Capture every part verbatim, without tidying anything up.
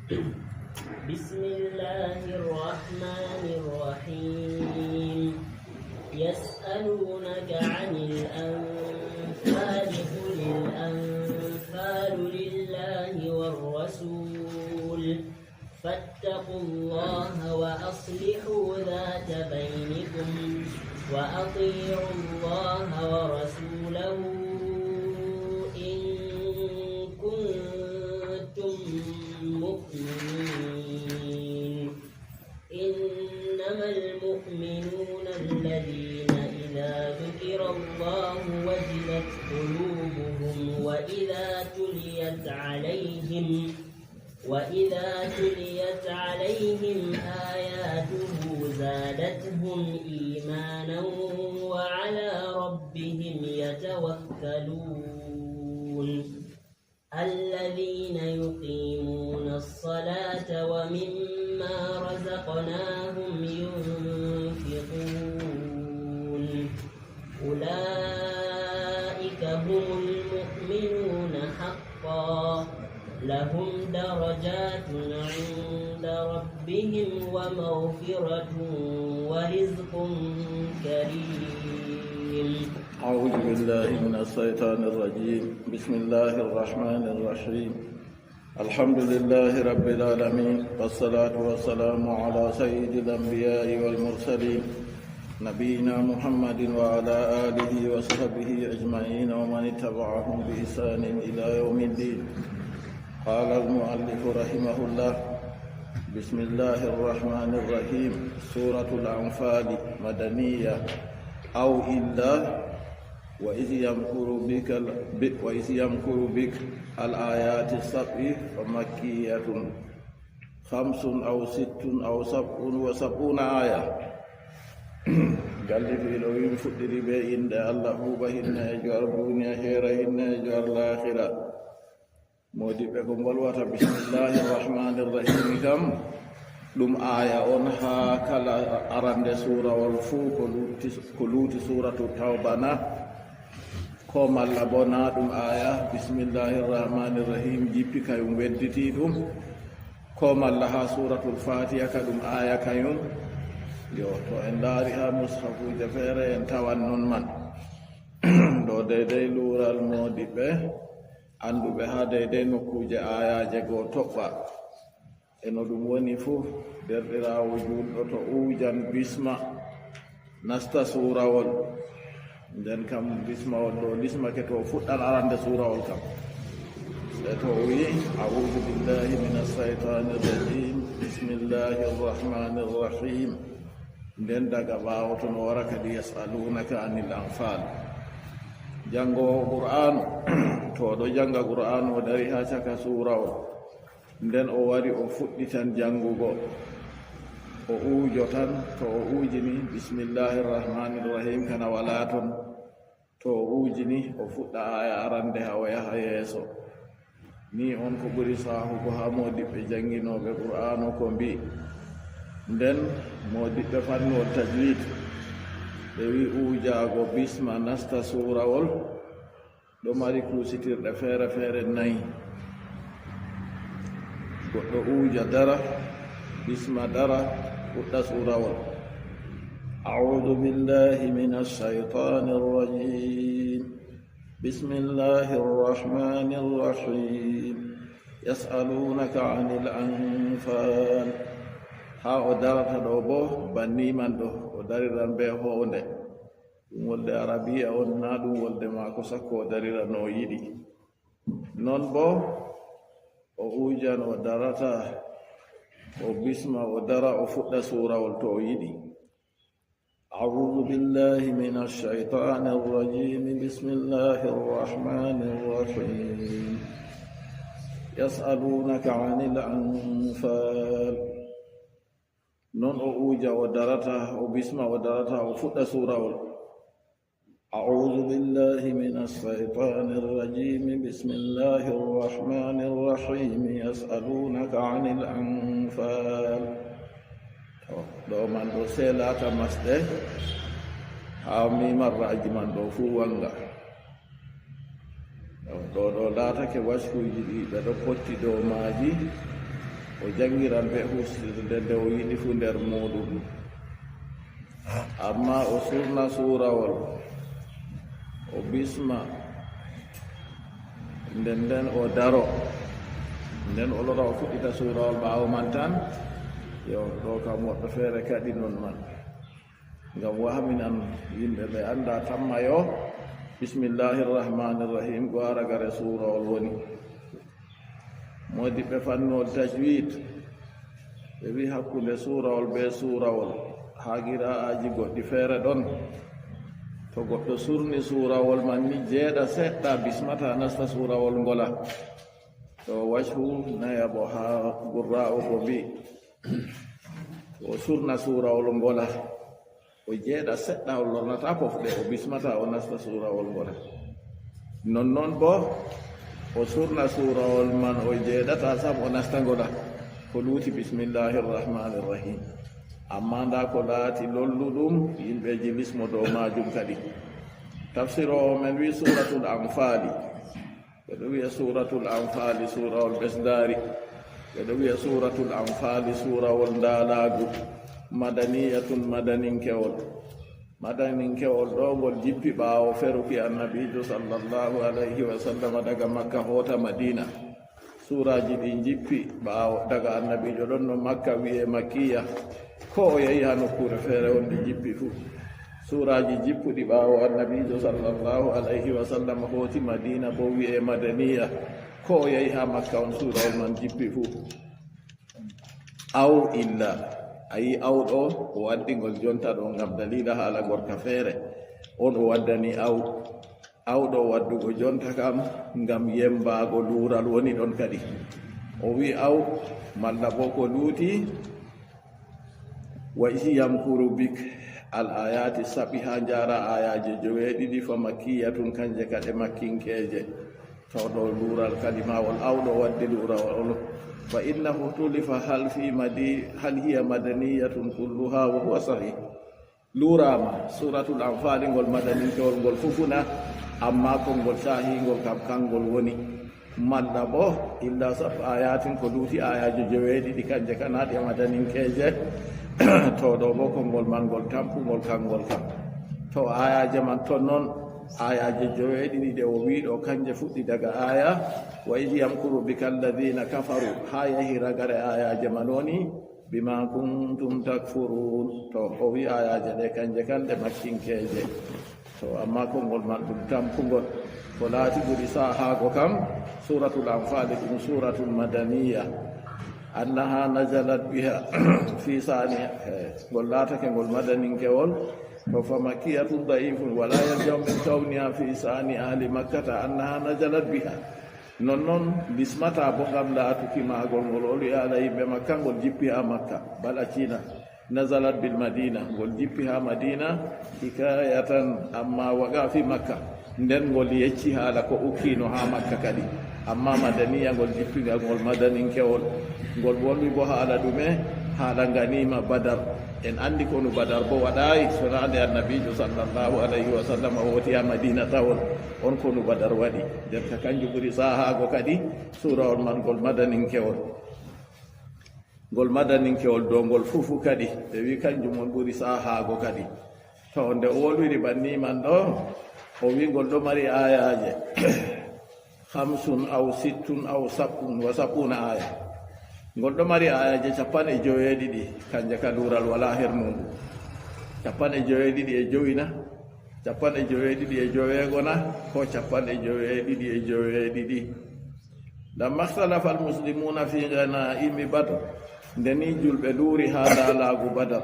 بسم الله الرحمن الرحيم. يسألونك عن الأنفال، قل الأنفال لله والرسول، فاتقوا الله وأصلحوا ذات بينكم، وأطيعوا الله ورسوله إن كنتم مؤمنين. إنما المؤمنون الذين إذا ذكر الله وجلت قلوبهم وإذا تليت عليهم، وإذا تليت عليهم آياته زادتهم إيمانا وعلى ربهم يتوكلون. الذين يقيمون الصلاة ومما رزقناهم ينفقون. أولئك هم المؤمنون حقا، لهم درجات عند ربهم ومغفرة ورزق كريم. أعوذ بالله من الشيطان الرجيم. بسم الله الرحمن الرحيم. الحمد لله رب العالمين، والصلاة والسلام على سيد الأنبياء والمرسلين، نبينا محمد وعلى آله وصحبه أجمعين ومن اتبعهم بإحسان إلى يوم الدين. قال المؤلف رحمه الله: بسم الله الرحمن الرحيم. سورة الأنفال، مدنية أو إلا وإذ يمكر بك ال-، ب-، وإذ يمكر بك الآيات السبع فمكية خمس أو ست أو سبع وسبعون آية. Gallifiiɗo wi mi fuɗɗiri bee innde Allah, huuba hinneejo, arduuniya heera hinneejo, ar laakhira. Moodiɓɓe, ko mbolwata bismillaahi rahmaani rahiimi kam, ɗum aaya on haa kala arande suurawol fuu ko luuti, ko luuti suuratu Tawba na? Ko malla bo na ɗum aaya bismillaahi rahmaani rahiim jippi kayum wedditi ɗum? Ko malla haa suuratul Faatiha ka ɗum aaya kayum? Yo, to en ndaari haa mushafuuje feere en tawan non man. Ɗo deydey luural moodiɓɓe, annduɓe haa deydey nokkuuje aayaaje goo toɓɓa. E no ɗum woni fuu, deerɗiraawo juulɗo to uujan bisma, nasta suurawol. Nden kam bismawol ɗo lismake to fuɗɗan arande suurawol kam. Sey to o wi'i, "A'uuzu billaahi mina shaytaani rajiim. Bismillaahi rahmaani rahiim." Nden daga ɓaawo ton o wara kadi, "Yas'aluunaka anil anfaal." Janngo Qur'aanu, to o ɗo jannga Qur'aanu, o dari haa caka suurawol. Nden o wari o fuɗɗitan janngugo. O uujo tan, to o uujini, "Bismillaahi rahmaani rahiim," kana walaa ton. To o uujini, o fuɗɗa aaya arande haa o yaha yeeso. Ni on ko ɓuri saahugo haa moodiɓɓe jannginooɓe Qur'aanu ko mbi'i. Nden moodiɓɓe fannuwol tajwiid, ɓe wi'i uujaago bisma nasta suurawol, ɗo mari kuusitirɗe feere-feere nayi. Goɗɗo uuja dara, bisma dara, fuɗɗa suurawol. أعوذ بالله من الشيطان الرجيم. بسم الله الرحمن الرحيم. يسألونك عن الأنفال. Haa o darata ɗo bo, banni man ɗo, o dariran be hoonde. Ɗum wolde Arabiya on, naa ɗum wolde maako sakko o darira no o yiɗi. Non bo, o uujan, o darata, o bisma, o dara, o fuɗɗa suurawol to o yiɗi. أعوذ بالله من الشيطان الرجيم. بسم الله الرحمن الرحيم. يسألونك عن الأنفال. Non o uuja, o darata, o bisma, o darata, o fuɗɗa suurawol. أعوذ بالله من الشيطان الرجيم. بسم الله الرحمن الرحيم. يسألونك عن الأنفال. To, ɗo man ɗo sey laata masɗe, haa mimarraaji man ɗo fuu wanga. Ɗo, ɗo, ɗo laatake wasfuuji ɗi ɓe ɗo potti dow maaji. O janngiran ɓe hustirde nde o yiɗi fuu nder muuɗum. Ammaa o surna suurawol, o bisma, nden nden o daro, nden o lora o fuɗɗita suurawol ɓaawo man tan. Yo, ɗo kam woɗɗo feere kadi non man. Ngam wahminan yimɓe ɓe annda tamma yo, Bismillahir Rahmanir Rahim, ko aragare suurawol woni. Moodiɓɓe fannuwol tajwid, ɓe wi hakkunde suurawol bee suurawol, haa qiraa'aaji goɗɗi feere ɗon. To goɗɗo surni suurawol man ni jeeɗa seɗɗa, bismata nasta suurawol ngola. To wajhu nayaɓo haa qurraa'u ko mbi, o surna suurawol ngola. O jeeɗa seɗɗa, o lornata pofɗe, o bismata, o nasta suurawol ngola. Nonnon boo, o surna suurawol man, o jeeɗata sam, o nasta ngola. Ko luuti, Bismillahir Rahmanir Rahim. Ammaa ndaa ko laati lolluɗum, yimɓeeji lismo dow maajum kadi. Tafsiroowo men wi Suuratul Anfaali. Ɓe ɗo wi'a Suuratul Anfaali, suurawol ɓesdaari. Ɓe ɗo wi'a Suuratul Anfaali, suurawol ndaalaagu, madaniyatun, madaninkewol. Madaninkewol ɗo, ngol jippi ɓaawo feruki Annabiijo, sallallahu alayhi wa sallam, daga Makka hoota Madiina. Suuraaji ɗi jippi ɓaawo daga Annabiijo ɗon no Makka, wi'e Makkiya. Ko o yahi haa nokkuure feere on, ɗi jippi fuu. Suuraaji jippuɗi ɓaawo Annabiijo, sallallahu alayhi wa sallam, hooti Madiina boo, wi'e Madaniya. Ko o yahi haa Makka on, suurawol man jippi fuu. Aw illa, a yi aw ɗo, o waddi ngol jonta ɗo ngam daliila haala gorka feere. On o waddani aw. Aw ɗo waddugo jonta kam ngam yembaago luural woni ɗon kadi. O wi aw, malla boo ko luuti, wa izi yamkuru bik, al ayaati saɓi haa njaara ayaaje joweeɗiɗi, fa makkiyatun, kanje kaɗe makkinkeeje. To ɗo luural kalimawol aw ɗo waddi luurawol. Fa innahu tulifa hal fi madi-, hal hiya madaniyatun kulluha wa huwa sahih. Luuraama, Suuratul Anfaali ngol madaninkewol ngol fufuna, ammaa konngol caahingol kam kanngol woni. Malla boo, illa saɓ ayatin, ko luuti ayaaje joweeɗiɗi, kanje kanaa ɗe madaninkeeje. To ɗo boo konngol man ngol tampungol kanngol kam. To ayaaje man ton non, ayaaje joweeɗiɗi ɗe o wi'i ɗo, kanje fuɗɗi daga aaya, wa iz yamkuru bika alladhina kafaru, haa yahi ragare ayaaje man woni, bima kuntum takfurun. To, o wi ayaaje ɗe, kanje kan ɗe makkinkeeje. To, ammaa konngol man ɗum tampungol. Ko laati ɓuri saahaago kam, Suuratul Anfaali ɗum Suuratul Madaniya. Annaha nazalat biha fi sani, eh, ngol laatake ngol madaninkewol. To, fa makkiyatun da'ifun, wala yalzamu min kawniha fi sani ahli makkata annaha nazalat biha. Nonnon bismata boo ngam laatuki maagol ngol oli haala yimɓe Makka, ngol jippi haa Makka. Bal accina, nazalat bil Madina, ngol jippi haa Madina, hikayatan amma waqa fi Makka. Nden ngol yecci haala ko ukkino haa Makka kadi. Ammaa madaniya, ngol jippi ngal ngol madaninkewol. Ngol wolwi boo haala ɗume? Haala nganiima Badar. En anndi konu Badar boo waɗaayi, sonaa nde Annabiijo sallallahu alayhi wa sallam o hooti haa Madina tawon. On konu Badar waɗi. Nden ka kanjum ɓuri saahaago kadi, suurawol man ngol madaninkewol. Ngol madaninkewol dow ngol fufu kadi, ɓe wi kanjum on ɓuri saahaago kadi. To nde o wolwiri banni man ɗo, o wi ngol ɗo mari aayaaje. Khamsun aw sittun aw sab'un wa sab'una aaya. Ngol ɗo mari aayaaje cappanɗe joweeɗiɗi, kanje ka luural walaa her muuɗum. Cappanɗe joweeɗiɗi e jowi na? Cappanɗe joweeɗiɗi e joweego na? Ko cappanɗe joweeɗiɗi e joweeɗiɗi? Lamma ikhtalafa al-muslimuna fi ghanaimi Badr, nde ni julɓe luuri haa ndaalaagu Badar,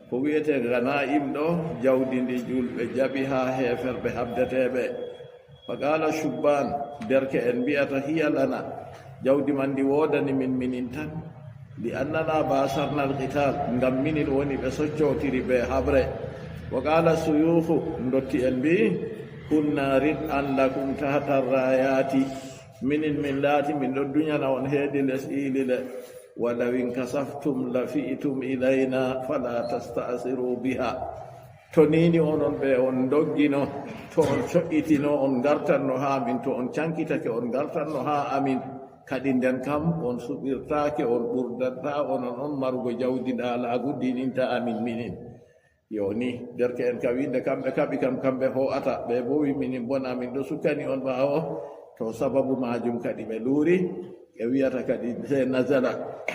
ko wi'etee ghanaim ɗo, jawdi ndi julɓe jaɓi haa heeferɓe habdeteeɓe. Fa qaala shubbaan, derke'en mbi'ata, hiya lana, jawdi man ndi woodani min minin tan. Li annana baasarna al-qitaal, ngam minin woni ɓe soccootiri bee haɓre. Wa qaala suyuukhu, ndotti'en mbi'i, kunna rid'an lakum tahta raayaati, minin min laati min ɗon dunyana on heedi les iilile. Wa law inkasaftum lafi'tum ilayna fala tasta'siru biha. To ni ni onon ɓe on ndoggino, to on co'itino, on ngartanno haa amin, to on cankitake, on ngartanno haa amin. Kadi nden kam, on suɓirtaake, on ɓurdataa, onon on marugo jawdi ndaalaagu diininta amin minin. Yo ni, derke'en ka wiinde kamɓe kaɓi kam, kamɓe hoo'ata, ɓe bo wi minin bona min ɗo sukkani on ɓaawo. To sababu maajum kadi ɓe luuri, ɓe wi'ata kadi se nazala,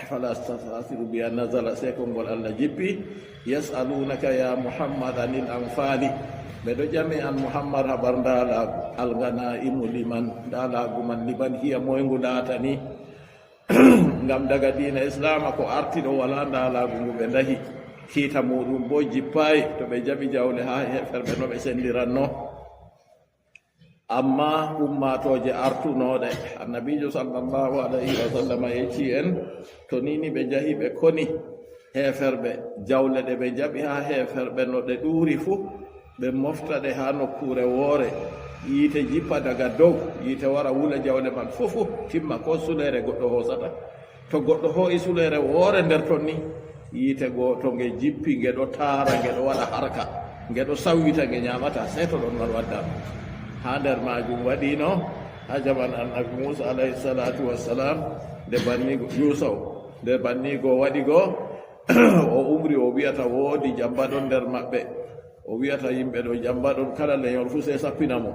fala tastasiru biya nazala, se konngol Allah jippi, yas'alunaka ya Muhammad anil anfali. Ɓe ɗo ƴame an Muhammad habar ndaalaagu, alganaimu liman, ndaalaagu man liman hiya, moy ngu laatani? Ngam daga diina Islaama ko arti ɗo walaa ndaalaagu ngu ɓe ndahi. Kiita muuɗum boo jippaay to ɓe jaɓi jawle haa heeferɓe no ɓe senndiranno. Ammaa ummaatooje artunooɗe, Annabiijo sallallahu alayhi wa sallam yecci en, to nii ni ɓe njahi ɓe koni heeferɓe, jawle ɗe ɓe njaɓi haa heeferɓe no ɗe ɗuuri fuu, ɓe mofta ɗe haa nokkuure woore, yiite jippa daga dow, yiite wara wula jawle man fuu fuu, timma koo suleere goɗɗo hoosata. To goɗɗo hoo'i suleere woore nder ton ni, yiite go to nge jippi, nge ɗo taara, nge ɗo waɗa harka, nge ɗo sawwita, nge nyaamata, sey to ɗon man wadda. Haa nder maajum waɗiino haa jaman Annabi Muusa alayhi salaatu wassalaam, nde banniigo Yuusuf, nde banniigo waɗi go, o umri o wi'ata woodi jamba ɗon nder maɓɓe. O wi'ata yimɓe ɗo jamba ɗon, kala lenyol fuu sey sappina mo.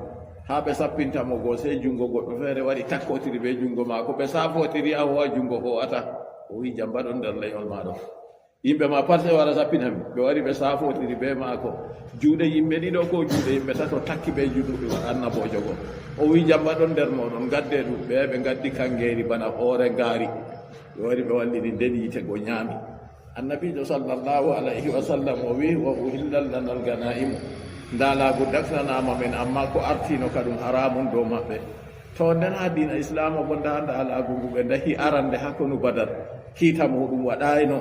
Haa ɓe sappinta mo go, sey junngo goɗɗo feere wari takkotiri bee junngo maako. Ɓe saafotiri, a hoo'a junngo hoo'ata. O wi'i jamba ɗon nder lenyol maaɗo. Yimɓe ma pat sey wara sappina mi. Ɓe wari ɓe saafotiri bee maako. Juuɗe yimɓe ɗiɗo koo juuɗe yimɓe tato takki bee junngo annaboojo go. O wi'i jamba ɗon nder mooɗon, ngadde ɗum. Ɓe, ɓe ngaddi kaŋgeeri bana hoore ngaari. Ɓe wari ɓe wallini nden yiite go nyaami. Annabiijo sallallahu alayhi wa sallam o wi'i, "Wa uhillat lana al-ganaimu." Ndaalaagu daknanaama men, ammaa ko artiino ka ɗum haraamun dow maɓɓe. To nden haa diina Islaama bo ndaa ndaalaagu ngu ɓe ndahi arande haa konu Badar. Kiita muuɗum waɗaayno.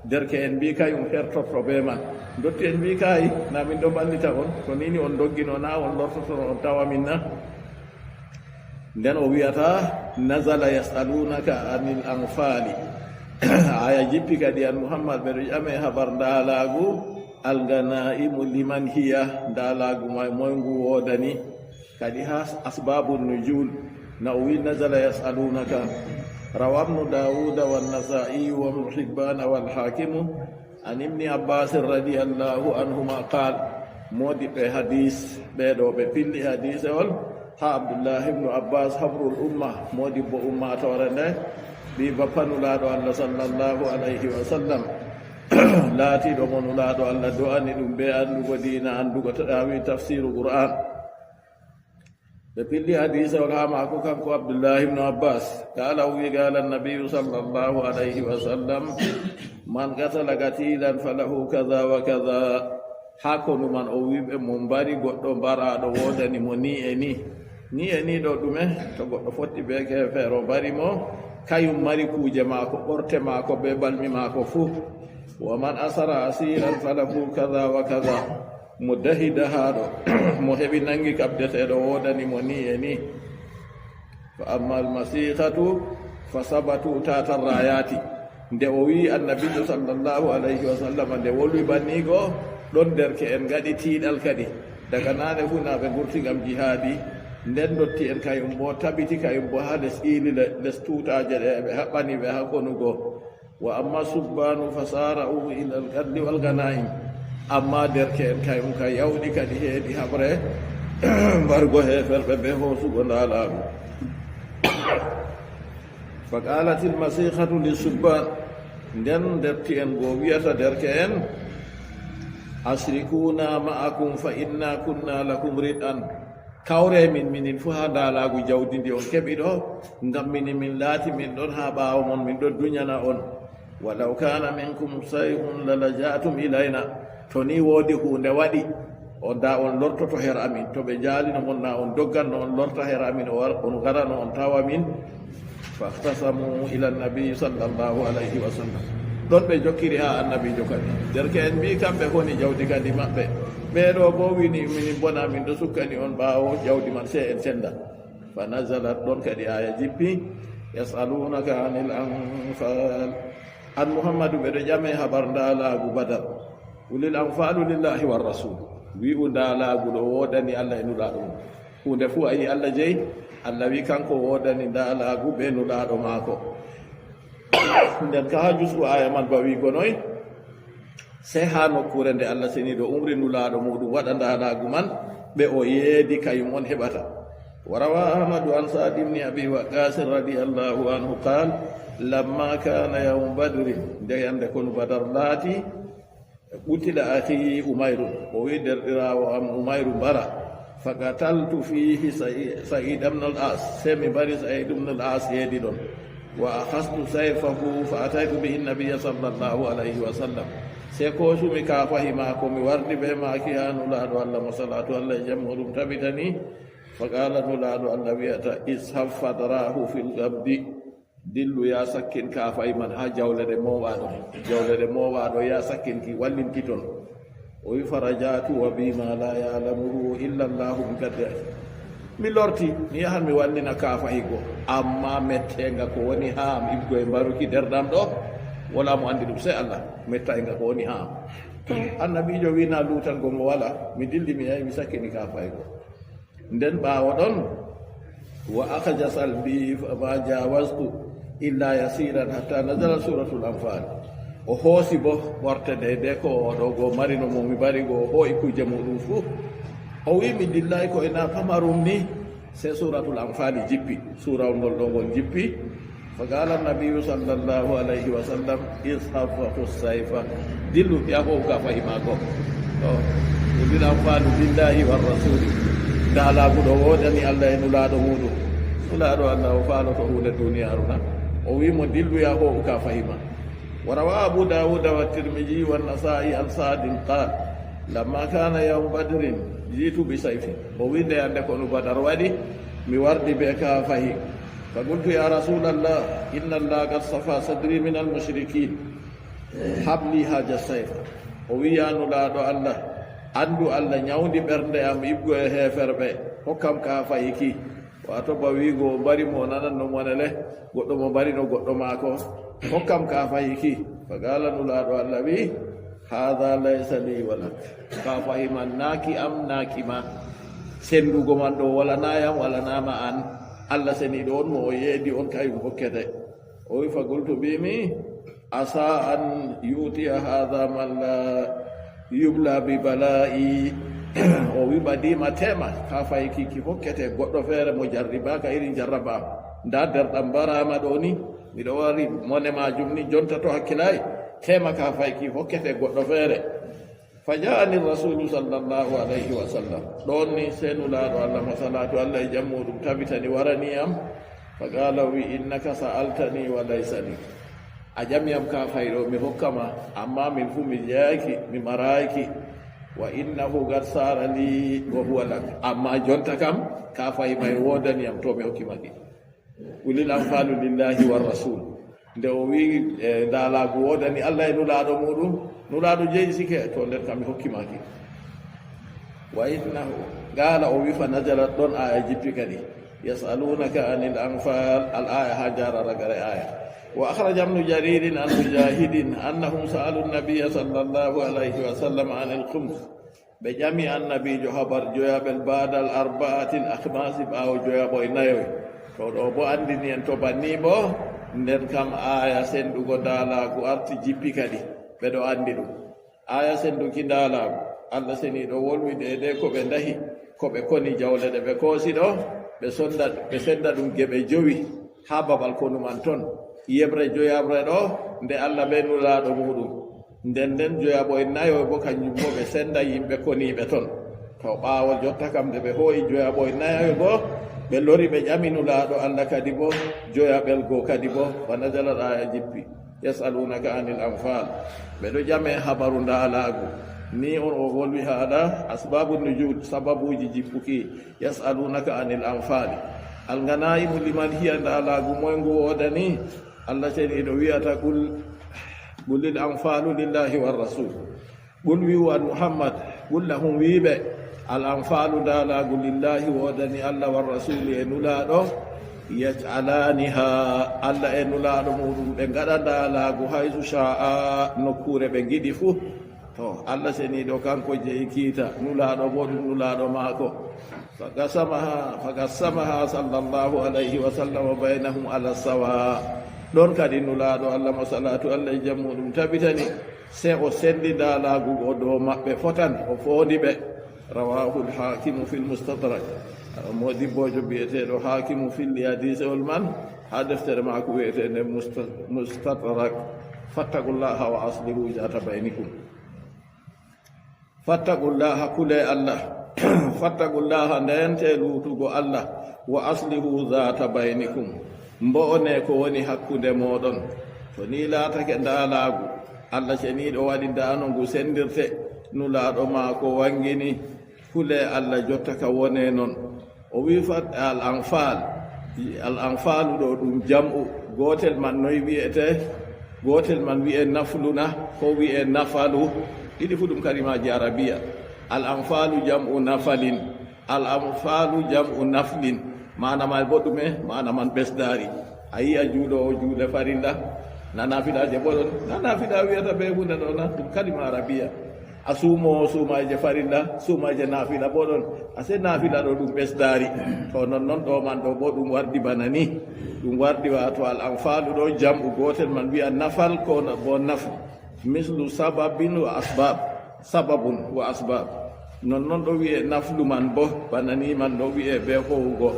Derke'en mbi'i kayum hertorto bee man. Ndotti'en mbi'i kay, na min ɗo mballita on. To nii ni on ndoggino na on lortotono on tawa min na? Nden o wi'ata, "Nazala yas'alunaka anil anfali." Aya jippi kadi an Muhammad, ɓe ɗo ƴame habar ndaalaagu, alganaimu liman hiya, ndaalaagu may moy ngu woodani? Kadi haa asbabun nujul, na o wi'i, "Nazala yas'alunaka." Rawa ibnu Dawuda wan Nasa'i wa ibnu Hibbana wal Hakimu, an Ibni Abbas radiyallahu anhuma qaal, moodiɓɓe hadiis ɓee ɗo ɓe pilli hadiisewol haa Abdullahi ibnu Abbas, habrul umma, moodibbo ummaatoore nde, ɓii bappa Nulaaɗo Allah sallallahu alayhi wa sallam, laatiiɗo mo Nulaaɗo Allah do'ani ɗum bee anndugo diina, anndugo to ɗaawi tafsiiru Qur'aan. Ɓe pilli hadiisewol haa maako, kanko Abdullahi ibnu Abbas. Qaala, o wi'i, qaala annabiyyu sallallahu alayhi wa sallam, "Man qatala qatilan falahu kaza wa kaza." Haa konu man o wi'i ɓe, mo mbari goɗɗo mbaraaɗo woodani mo nii e nii. Nii e nii ɗo ɗume? To goɗɗo fotti bee keefeero mbari mo, kayum mari kuuje maako, ɓorte maako bee balmi maako fuu. "Wa man asara asiran falahu kaza wa kaza." Mo dahi dahaaɗo, mo heɓi naŋgi kaɓdeteeɗo woodani mo nii e nii. Fa amma almasiihatu fa sabatu taata rayati. Nde o wi'i annabiijo sallallahu alayhi wa sallam, nde wolwi banniigo, ɗon derke'en ngaɗi tiiɗal kadi. Daga naane fuu na ɓe ngurti ngam jihaadi. Nden ndotti'en kayum boo tabiti kayum boo haa les iili le-, les tuutaaje ɗe ɓe haɓɓani ɓe haa konugo. Wa amma subbaanu fa saara'u ilal qatli wal ganaa'im. Amma derke'en kayum ka yawɗi kadi heedi haɓre mbargo heeferɓe bee hoosugo ndaalaagu. Fa qaalatil masiihatu lis subbaan. Nden ndotti'en go wi'ata derke'en, "Ashrikuna ma'akum fa inna kunna lakum rid'an." Kawre min, minin fuu haa ndaalaagu jawdi ndi on keɓi ɗo, ngam minin min laati min ɗon haa ɓaawo mon, min ɗon dunyana on. "Walaw kana minkum shay'un lalaja'tum ilayna." To ni woodi huunde waɗi, on da on lortoto her amin. To ɓe njaalino mon na on dogganno on lorta her amin, o war-, on ngarano on tawa min. Fahtasamu ila nabi sallallahu alayhi wa sallam. Ɗon ɓe jokkiri haa annabiijo kadi. Derke'en mbi'i kamɓe koni jawdi kadi maɓɓe. Ɓee ɗo boo wini minin bona min ɗo sukkani on ɓaawo jawdi man sey en senda. Fa nazalat, ɗon kadi aya jippi, "Yas'alunaka anil anfal." An Muhammadu, ɓe ɗo ƴame habar ndaalaagu Badar. Qulil anfalu lillahi war rasul. Wi'u ndaalaagu ɗo woodani Allah e Nulaaɗo mum. Huunde fuu a yi Allah jeyi, Allah wi kanko woodani ndaalaagu be nulaaɗo maako. Nden ka haa jusgu aaya man ba wiigo noy, sey haa nokkuure nde Allah seniiɗo umri nulaaɗo muuɗum waɗa ndaalaagu man, ɓe o yeedi kayum on heɓata. وروى أحمد عن سعد بن أبي وقاص رضي الله عنه قال: لما كان يوم بدر, nde yande konu Badar laati, قتل أخي عمير, o wi derɗiraawo am Umayru mbara. فقتلت فيه سعي-, سعيد بن العاص, sey mi mbari Sa'id ibn al-As yeedi ɗon. وأخذت سيفه فأتيت به النبي صلى الله عليه وسلم. Sey koosumi kaafahi maako, mi wardi bee maaki haa nulaaɗo Allah, mo salaatu Allah e jam muuɗum tabitani. فقال, nulaaɗo Allah wi'ata, اذهب فادرعه في القبض. Dillu, yaa sakkin kaafahi man haa jawle ɗe moowaaɗo. Jawle ɗe moowaaɗo, yaa sakkin ki, wallin ki ton. O wi, فرجعت وبي ما لا يعلمه إلا الله من قدره. Mi lorti, mi yahan mi wallina kaafahi go. Ammaa metteenga ko woni haa am, iɓgo e mbaruki derɗam ɗo, walaa mo anndi ɗum, sey Allah. Metteenga ko woni haa am. To, annabiijo wi na luutango mo walaa, mi dilli, mi yahi, mi sakkini kaafahi go. Nden ɓaawo ɗon, وأخذ سلبي فما جاوزت إلا يسيرا حتى نزلت سورة الأنفال. O hoosi bo ɓorte deydey ko o ɗo go marino mo mi mbari go, o hoo'i kuuje muuɗum fuu. O wi, mi dillaay ko e na pamarum ni, sey Suuratul Anfaali jippi, suurawol ngol ɗo ngol jippi. فقال النبي صلى الله عليه وسلم: اذهب فخذ سيفك. Dillu, yaa hoo'u kaafahi maako. To, قل الأنفال لله والرسول. Ndaalaagu ɗo woodani Allah e nulaaɗo muuɗum. Nulaaɗo Allah o faaloto huunde duniyaaru na? O wi mo, dillu, yaa hoo'u kaafahi ma. وروى أبو داود والترمذي والنسائي عن سعد قال: لما كان يوم بدر جئت بسيف. O wi nde yande konu Badar waɗi, mi wardi bee kaafahi. فقلت: يا رسول الله، إن الله قد صفى صدري من المشركين، هب لي هذا السيف. O wi, yaa nulaaɗo Allah, anndu Allah nyawndi ɓernde am iɓgo e heeferɓe, hokkam kaafahi ki. Waato ba wiigo o mbari mo, o nananno mo ne le, goɗɗo mo mbarino goɗɗo maako, hokkam kaafahi ki. فقال, nulaaɗo Allah wi, هذا ليس لي ولك. Kaafahi man naaki am, naaki ma. Senndugo man ɗo walanaa yam, walanaa ma an. Allah seniiɗo on mo o yeedi on kayum hokkete. O wi, فقلت, mbiimi, عسى أن يؤتي هذا من لا يبلى ببلائي. O wi, ɓadiima, teema, kaafahi ki, ki hokkete goɗɗo feere mo jarribaaka irin jarraba am. Ndaa derɗam mbaraama ɗo ni, miɗo wari mone maajum ni, jonta to hakkilaay, teema kaafahi ki hokkete goɗɗo feere. فجاءني الرسول صلى الله عليه وسلم. Ɗon ni sey nulaaɗo Allah, mo salaatu Allah e jam muuɗum tabitani, warani yam. فقال, o wi, إنك سألتني وليس لي. A ƴami yam kaafahi ɗo, mi hokka ma, ammaa min fuu mi jeyaaki, mi maraaki. وإنه قد صار لي وهو لك. Ammaa jonta kam, kaafahi may woodani yam, to mi hokki ma ki. قل الأنفال لله والرسول. Nde o wi, e, ndaalaagu woodani Allah e nulaaɗo muuɗum, nulaaɗo jeyi sike, to nden kam mi hokki ma ki. وإنه قال, o wi, فنزلت, ɗon aaya jippi kadi. يسألونك عن الأنفال, al aaya haa njaara ragare aaya. وأخرج ابن جرير عن مجاهد أنهم سألوا النبي صلى الله عليه وسلم عن الخمس. Ɓe ƴami Annabiijo habar joyaɓel, بعد الأربعة الأخماس, ɓaawo joyaɓoy nayoy. To ɗo bo anndini en to banni bo, nden kam aaya senndugo ndaalaagu arti jippi kadi. Ɓe ɗo anndi ɗum. Aaya sennduki ndaalaagu, Allah seniiɗo wolwi deydey ko ɓe ndahi, ko ɓe koni, jawle ɗe ɓe koosi ɗo, ɓe sonda, ɓe sennda ɗum geɓe jowi haa babal konu man ton. Yeɓre joyaɓre ɗo, nde Allah be nulaaɗo muuɗum. Nden nden joyaɓoy nayoy bo, kanjum bo ɓe sennda yimɓe koniiɓe ton. To ɓaawo jotta kam, nde ɓe hoo'i joyaɓoy nayoy go, ɓe lori ɓe ƴami nulaaɗo Allah kadi bo, joyaɓel go kadi bo, فنزلت, aaya jippi. يسألونك عن الأنفال. Ɓe ɗo ƴame habaru ndaalaagu. Ni on o wolwi haala أسباب النزول, sababuuji jippuki. يسألونك عن الأنفال. الغنائم لمن هي, ndaalaagu moy ngu woodani? Allah seniiɗo wi'ata, قل، قل الأنفال لله والرسول. قل, wi'u an Muhammad, قل لهم, wi'ɓe, الأنفال, ndaalaagu, لله, woodani Allah, والرسول, e nulaaɗo. يجعلانها, Allah e nulaaɗo muuɗum ɓe ngaɗa ndaalaagu, حيث شاء, nokkuure ɓe ngiɗi fuu. To, Allah seniiɗo kanko jeyi kiita, nulaaɗo bo ɗum nulaaɗo maako. فقسمها، فقسمها صلى الله عليه وسلم بينهم على السواء. Ɗon kadi Nulaaɗo Allah mo salaatu Allah e jam muuɗum tabitani, sey o senndi ndaalaagu go dow maɓɓe fotan, o foondi ɓe. رواه الحاكم في المستدرك. Moodibboojo biyeteeɗo Haakimu filli hadiisewol man haa deftere maako wi'eteende Musta-, Mustadrak. فاتقوا الله وأصلحوا ذات بينكم. فاتقوا الله, kulee Allah. فاتقوا الله, ndeentee luutugo Allah. وأصلحوا ذات بينكم, mbo'onee ko woni hakkunde mooɗon. To nii laatake ndaalaagu, Allah ceniiɗo waɗi ndaa no ngu senndirte, Nulaaɗo maako wanngini, kulee Allah jotta ka wonee non. O wi'i fat al anfal, al anfalu ɗo ɗum jam'u, gootel man noy wi'etee? Gootel man wi'ee naflu na, ko wi'ee nafalu? Ɗiɗi fu ɗum kalimaaji arabiya. Al anfalu jam'u nafalin, al anfalu jam'u naflin. Maana man bo ɗume? Maana man ɓesdaari. A yi'a juuloowo juule farilla, na naafilaaje bo ɗon, na naafila wi'ata bee huunde ɗo na, ɗum kalima arabiya. A suumoowo suumayje farilla, suumayje naafila bo ɗon, a sey naafila ɗo ɗum ɓesdaari. To non non ɗo man ɗo bo ɗum wardi bana ni. Ɗum wardi waato al anfalu ɗo jam'u gootel man wi'a nafal ko na-, bo nafl. Mislu sababin wa asbab. Sababun wa asbab. Non non ɗo wi'ee naflu man bo, bana ni man ɗo wi'ee bee howugo,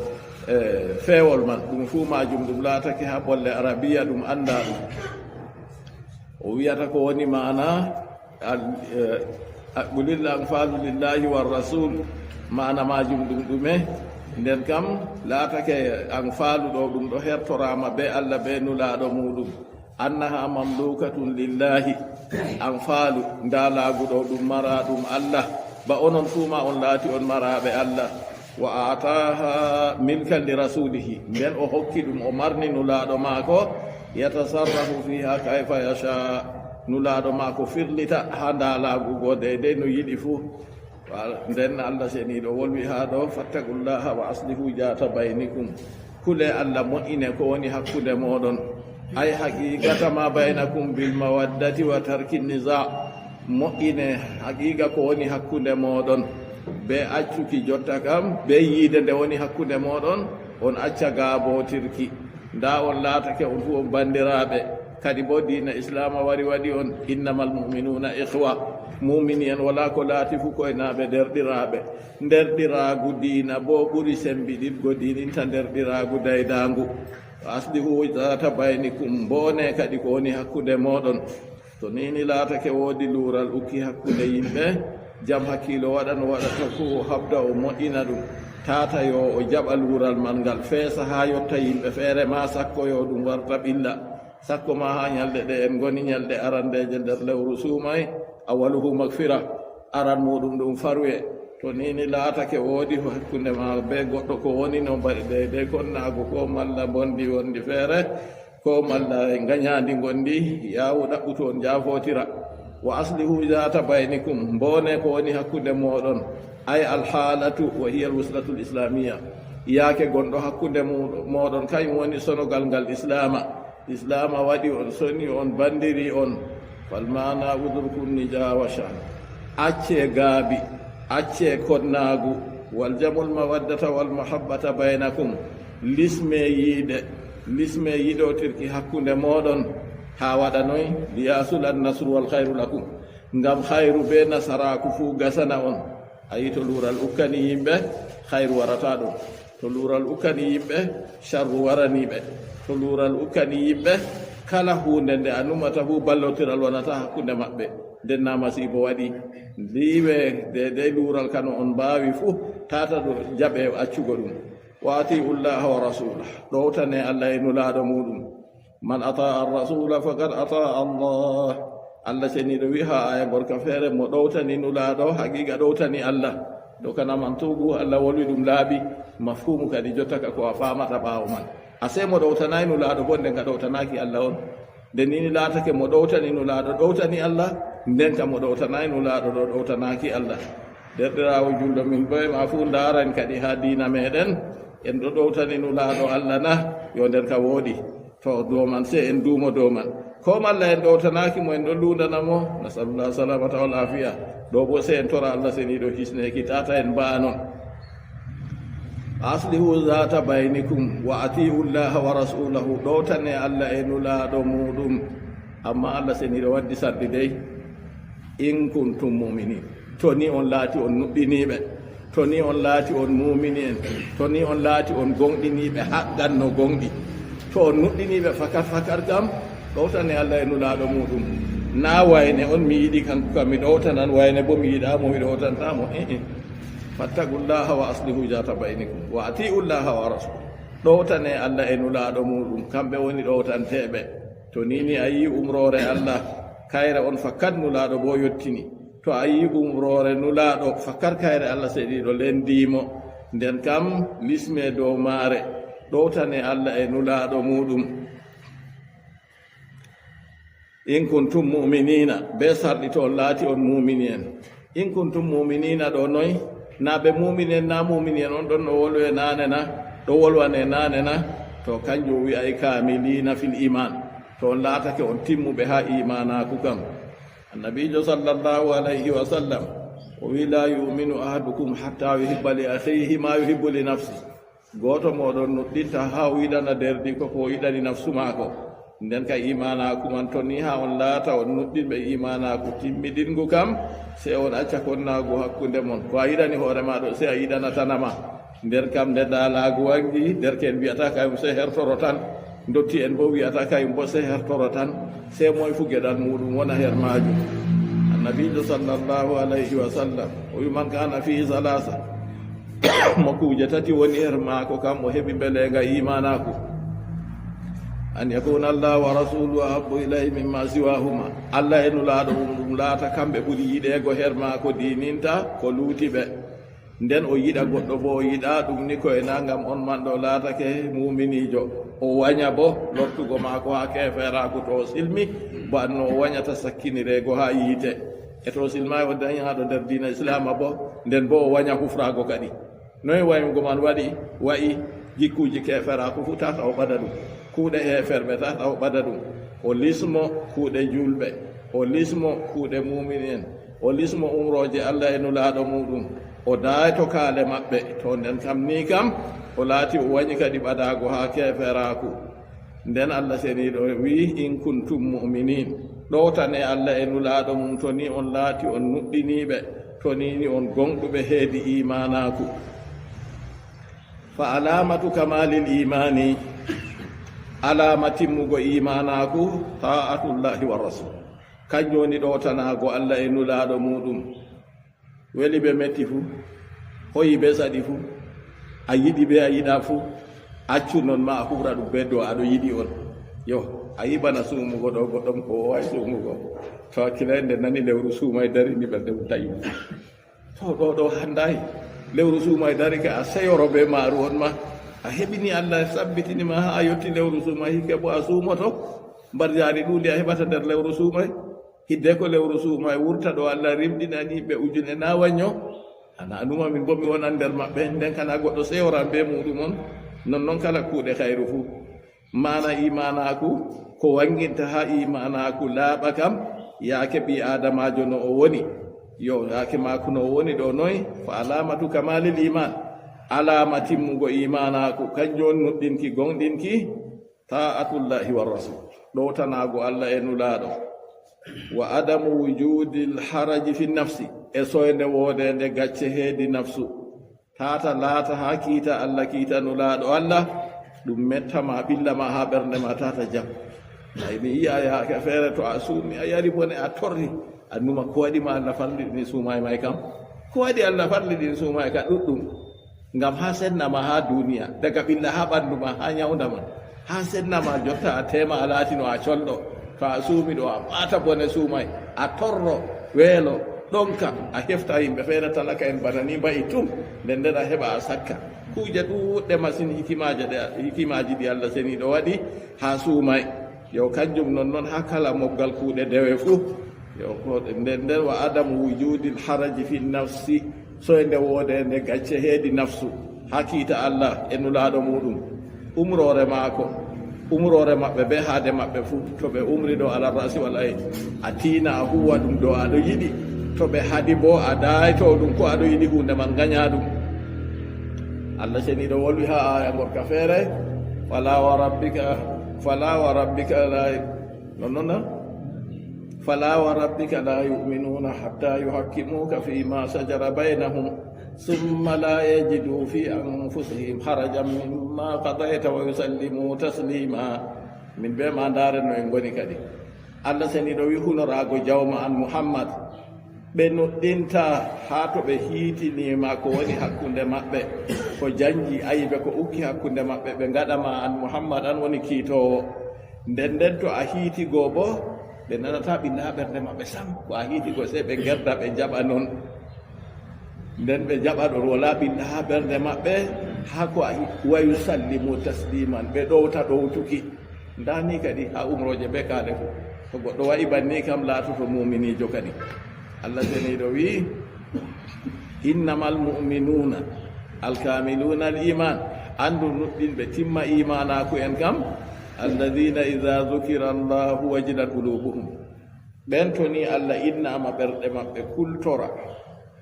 eh, feewol man. Ɗum fuu maajum ɗum laatake haa bolle arabiya ɗum anndaa ɗum. O wi'ata ko woni maana al-, eh, a-, qulil anfalu lillahi war rasul. Maana maajum ɗum ɗume? Nden kam laatake anfalu ɗo ɗum ɗo hertoraama bee Allah bee Nulaaɗo muuɗum. Annaha mamlukatun lillahi. Anfalu, ndaalaagu ɗo ɗum maraaɗum Allah. Ba onon fuu ma on laati on maraaɓe Allah. Wa aataaha milkan li rasulihi. Nden o hokki ɗum, o marni Nulaaɗo maako, yatasarrafu fiha kayfa yasha. Nulaaɗo maako firlita haa ndaalaagu go deydey no yiɗi fuu. Wa-, nden Allah ceniiɗo wolwi haa ɗo, "Fattaqullaha wa aslihu zata baynikum." Kulee Allah, mo'inee ko woni hakkunde mooɗon. Ay haqiqata ma baynakum bil mawaddati wa tarki niza. Mo'inee haqiqa ko woni hakkunde mooɗon. Bee accuki jotta kam, bee yiide nde woni hakkunde mooɗon, on acca gaabootirki. Ndaa, on laatake on fuu on banndiraaɓe. Kadi boo, diina Islaama wari waɗi on, "Innamal mu'minuuna ikhwa." Muumini en walaa ko laati fuu koynaaɓe, derɗiraaɓe. Nderɗiraagu diina boo ɓuri semmbiɗingo, diininta nderɗiraagu daydaangu. "Wa aslihu zaata baynikum." Mboonee kadi ko woni hakkunde mooɗon. To nii ni laatake woodi luural ukki hakkunde yimɓe, jam hakkiilo waɗa no waɗata fuu, o haɓda, o moƴƴina ɗum. Tata yo o jaɓa luural man ngal feesa haa yotta yimɓe feere, maa sakko yo ɗum warta ɓilla. Sakko maa haa nyalɗe ɗe en ngoni, nyalɗe arandeeje nder lewru suumay, awaluhu magfira, aran muuɗum ɗum farwe. To nii ni laatake woodi hakkunde maa bee goɗɗo ko woni no mbaɗi deydey konnaagu ko malla mbondi wondi feere, ko malla e ngañaandi ngondi, yaawu ɗaɓɓu toon, njaafootira. "Wa aslihu zaata baynikum." Mboonee ko woni hakkunde mooɗon. Ay alhaalatu wa hiya alwuslatul islaamiya. Yaake gonɗo hakkunde mu-, mooɗon, kañum woni sonogal ngal Islaama. Islaama waɗi on, soni on, banndiri on. Fal maana udrukum nijawasha. Accee gaabi, accee konnaagu. Waljamul mawaddata wal mahabbata baynakum. Lismee yiide, lismee yiɗootirki hakkunde mooɗon. Haa waɗa noy? "Liyasula nasru wal khayru lakum." Ngam hayru bee nasaraaku fuu gasana on. A yi to luural ukkani yimɓe, hayru warata ɗum. To luural ukkani yimɓe, sharru warani ɓe. To luural ukkani yimɓe, kala huunde nde a numata fuu, ballotiral wonata hakkunde maɓɓe. Nden na masiibo waɗi. Ndiiwe deydey luural kano on mbaawi fuu, tata ɗo jaɓe accugo ɗum. "Wa ati'u Llaha wa rasulah." Ɗowtane Allah e Nulaaɗo muuɗum. "Man ataa ar-rasula faqad ataa Allah." Allah ceniiɗo wi'i haa aaya gorka feere, "Mo ɗowtani Nulaaɗo, haqiiqa ɗowtani Allah." Ɗo kana man tuubu, Allah wolwi ɗum laaɓi, mafhuumu kadi jotta ka ko a faamata ɓaawo man. A sey mo ɗowtanaay Nulaaɗo bo, nden ka ɗowtanaaki Allah on. Nde nii ni laatake mo ɗowtani Nulaaɗo, ɗowtani Allah, nden ka mo ɗowtanaay Nulaaɗo ɗo, ɗowtanaaki Allah. Derɗiraawo julɗo, min ɗo e ma fuu ndaaran kadi haa diina meeɗen. En ɗo ɗowtani Nulaaɗo Allah na? Yo nder ka wooɗi. To dow man, sey en duumo dow man. Ko malla en ɗowtanaaki mo, en ɗo luundana mo. Nasalullah salamata wal afiya. Ɗo bo sey en tora Allah seniiɗo hisneeki, tata en mbaanon. Aslihu zata baynikum wa ati'u llaha wa rasulahu, ɗowtane Allah e nulaaɗo muɗum. Amma Allah seniiɗo waddi sarɗi dey, in kuntum mu'minin, to ni on laati on nuɗɗiniiɓe, to ni on laati on muumini en, to ni on laati on gonɗiniiɓe haqqan no gonɗi, to on nuɗɗiniiɓe fakat fakat kam, ɗowtane Allah e nulaaɗo muɗum. Na wayne on mi yiɗi kanko kam mi ɗowtanan, wayne bo mi yiɗa mo mi ɗowtanta mo. Eh, eh. Fattaqullaha wa aslihu zata baynikum wa ati'u llaha wa rasul. Ɗowtane Allah e nulaaɗo muɗum, kamɓe woni ɗowtanteeɓe. To ni ni a yi umroore Allah, kayre on fakat nulaaɗo bo yottini. To a yi umroore nulaaɗo fakat kayre Allah seniiɗo lendii mo, nden kam lisme dow maare, ɗowtane Allah e nulaaɗo muɗum. In kuntum mu'minina, be sarɗi to on laati on muumini en. In kuntum mu'minina ɗo noy? Na ɓe muumini en, na muumini en on ɗon no wolwe naane na, ɗo wolwane naane na? To kanjum wi'ay kamilina fil iman. To on laatake on timmuɓe haa imanaaku kam. Annabiijo sallallahu alayhi wa sallam o wi, "La yu'minu ahadukum hatta yuhibba li akhihi ma yuhibbu li nafsi." Gooto mooɗon nuɗɗinta haa o yiɗana deerɗiiko ko o yiɗani nafsu maako. Nden ka imaanaaku man, to ni haa on laata on nuɗɗinɓe imaanaaku timmiɗingu kam, sey on acca konnaagu hakkunde mon. Ko a yiɗani hoore ma ɗo, sey a yiɗanatana ma. Nder kam nde daalaagu wangi, derke'en wi'ata kayum sey hertoro tan. Ndotti'en bo wi'ata kayum bo sey hertoro tan. Sey moy fu geɗal muuɗum wona her maajum. Annabiijo sallallahu alayhi wa sallam o wi, "Man kana fihi salasa." Mo kuuje tati woni her maako kam, o heɓi mbeleenga imaanaaku. An yakuna Allah wa rasuluhu ahabbu ilayhi mimma siwahuma. Allah e nulaaɗo mum ɗum laata kamɓe ɓuri yiɗeego her maako diininta ko luuti ɓe. Nden o yiɗa goɗɗo bo o yiɗa ɗum ni ko e na ngam on man ɗo laatake muuminiijo. O wanya bo lortugo maako haa keeferaaku to o silmi, bo anno o wanyata sakkinireego haa yiite. E to o silmaay o dañaaɗo nder diina Islaama bo, nden bo o wanya hufraago kadi. Noy wayugo man waɗi? Wa'i jikkuuji keeferaaku fu tata o ɓada ɗum. Kuuɗe heeferɓe tata o ɓada ɗum. O lismo kuuɗe juulɓe. O lismo kuuɗe muumini en. O lismo umrooje Allah e nulaaɗo muuɗum. O daayto kaale maɓɓe. To nden kam ni kam, o laati o wañi kadi ɓadaago haa keeferaaku. Nden Allah seniiɗo wi'i, "In kuntum mu'minin." Ɗowtane Allah e nulaaɗo mum to ni on laati on nuɗɗiniiɓe, to ni ni on gonɗuɓe heedi iimaanaaku. Fa alaamatu kamaalil iimaani, alaama timmugo iimaanaaku, taa'atullaahi wa rasul. Kanjum woni ɗowtanaago Allah e nulaaɗo muuɗum. Weli ɓe metti fu, hoyi ɓe saɗi fu, a yiɗi ɓe a yiɗa fu, accu non ma a huɓra ɗum be dow aɗo yiɗi on. Yo, a yi bana suumugo ɗo, goɗɗo mo ko wawi suumugo. To hakkilay nde nani lewru suumay dari ni ɓernde mum tawi. To ɗo ɗo handay, lewru suumay dari ka a seyoro be maaru on ma. A heɓini Allah sabbitini ma haa a yotti lewru suumay, hikke bo a suumoto. Mbarjaari ɗuundi a heɓata nder lewru suumay. Hiddeko lewru suumay wurta ɗo Allah rimɗinani ɓe ujune na wanyo. Ana anuma min bo mi wonan nder maɓɓe, nden kana goɗɗo seyoran be muɗum on. Nonnon kala kuuɗe khayru fu. Maana iimaanaaku, ko wanginta haa iimaanaaku laaɓa kam, yaake ɓii aadamaajo no o woni. Yo, yaake maaku no o woni ɗo noy? Fa alaamatu kamaalil iimaan. Alaama timmugo iimaanaaku, kanjum on nuɗɗinki, gonɗinki, taa'atullaahi wa rasul. Ɗowtanaago Allah e nulaaɗo. Wa adamu wujuudil haraji fi nafsi. E soynde woodeende gacce heedi nafsu. Tata laata haa kiita Allah, kiita nulaaɗo Allah, ɗum metta ma, ɓilla ma haa ɓernde ma tata jam. Ay mi yi'a yaake feere to a suumi, a yari bone, a torri, annuma ko waɗi ma Allah farliɗini suumay may kam? Ko waɗi Allah farliɗini suumay ka ɗuɗɗum? Ngam haa senna ma haa duuniya, daga ɓilla haa ɓanndu ma, haa nyawnda ma, haa senna ma jotta a teema a laatino a colɗo. To a suumi ɗo a ɓaata bone suumay, a torro, weelo, ɗonka, a hefta yimɓe feere talaka en bana ni mba'i tum, nden nden a heɓa a sakka. Kuuje ɗuuɗɗe masin hikimaaje ɗe, hikimaaji ɗi Allah seniiɗo waɗi haa suumay. Yo kanjum non non haa kala moggal kuuɗe dewe fuu. Yo ko nden nden wa adamu wujudil haraji fi nafsi, soynde woodeende gacce heedi nafsu, haa kiita Allah e nulaaɗo muuɗum. Umroore maako, umroore maɓɓe bee haade maɓɓe fuu, to ɓe umri ɗo ala ra'si wal ayn, a tiina a huuwa ɗum ɗo aɗo yiɗi, to ɓe haɗi boo a daayto ɗum ko aɗo yiɗi huunde man ngaña ɗum. Allah seniiɗo wolwi haa aya gorka feere, fala wa rabbika, fala wa rabbika la, non non na? Fala wa rabbika la yu'minuna hatta yuhakkimuka fima shajara baynahum thumma la yajidu fi anfusihim harajan mimma qadayta wa yusallimu taslima. Min be ma ndaare no en ngoni kadi. Allah seniiɗo wi hunoraago jawma an Muhammad. Ɓe nuɗɗinta haa to ɓe hiitiniima ko woni hakkunde maɓɓe, ko janji ayibe ko ukki hakkunde maɓɓe, ɓe ngaɗa ma an Muhammad an woni kiitoowo. Nden nden to a hiiti goo boo, ɓe nanataa ɓilla haa ɓernde maɓɓe sam. Ko a hiiti goo sey ɓe ngerda ɓe njaɓa non. Nden ɓe njaɓa ɗon wala ɓilla haa ɓernde maɓɓe, haa ko a hiiti. Wa yusallimu tasliman, ɓe ɗowta ɗowtuki. Ndaa ni kadi haa umrooje bee kaale fuu. To goɗɗo wa'i banni kam laatoto muuminiijo kadi. Allah seniiɗo wi'i, innamal mu'minuuna alkaamiluuna al iman. Anndu nuɗɗinɓe timma iimaanaaku en kam, alladina ida dukira Allahu wajilat qulubuhum. Ɓen to ni Allah innaama ɓerɗe maɓɓe kultora.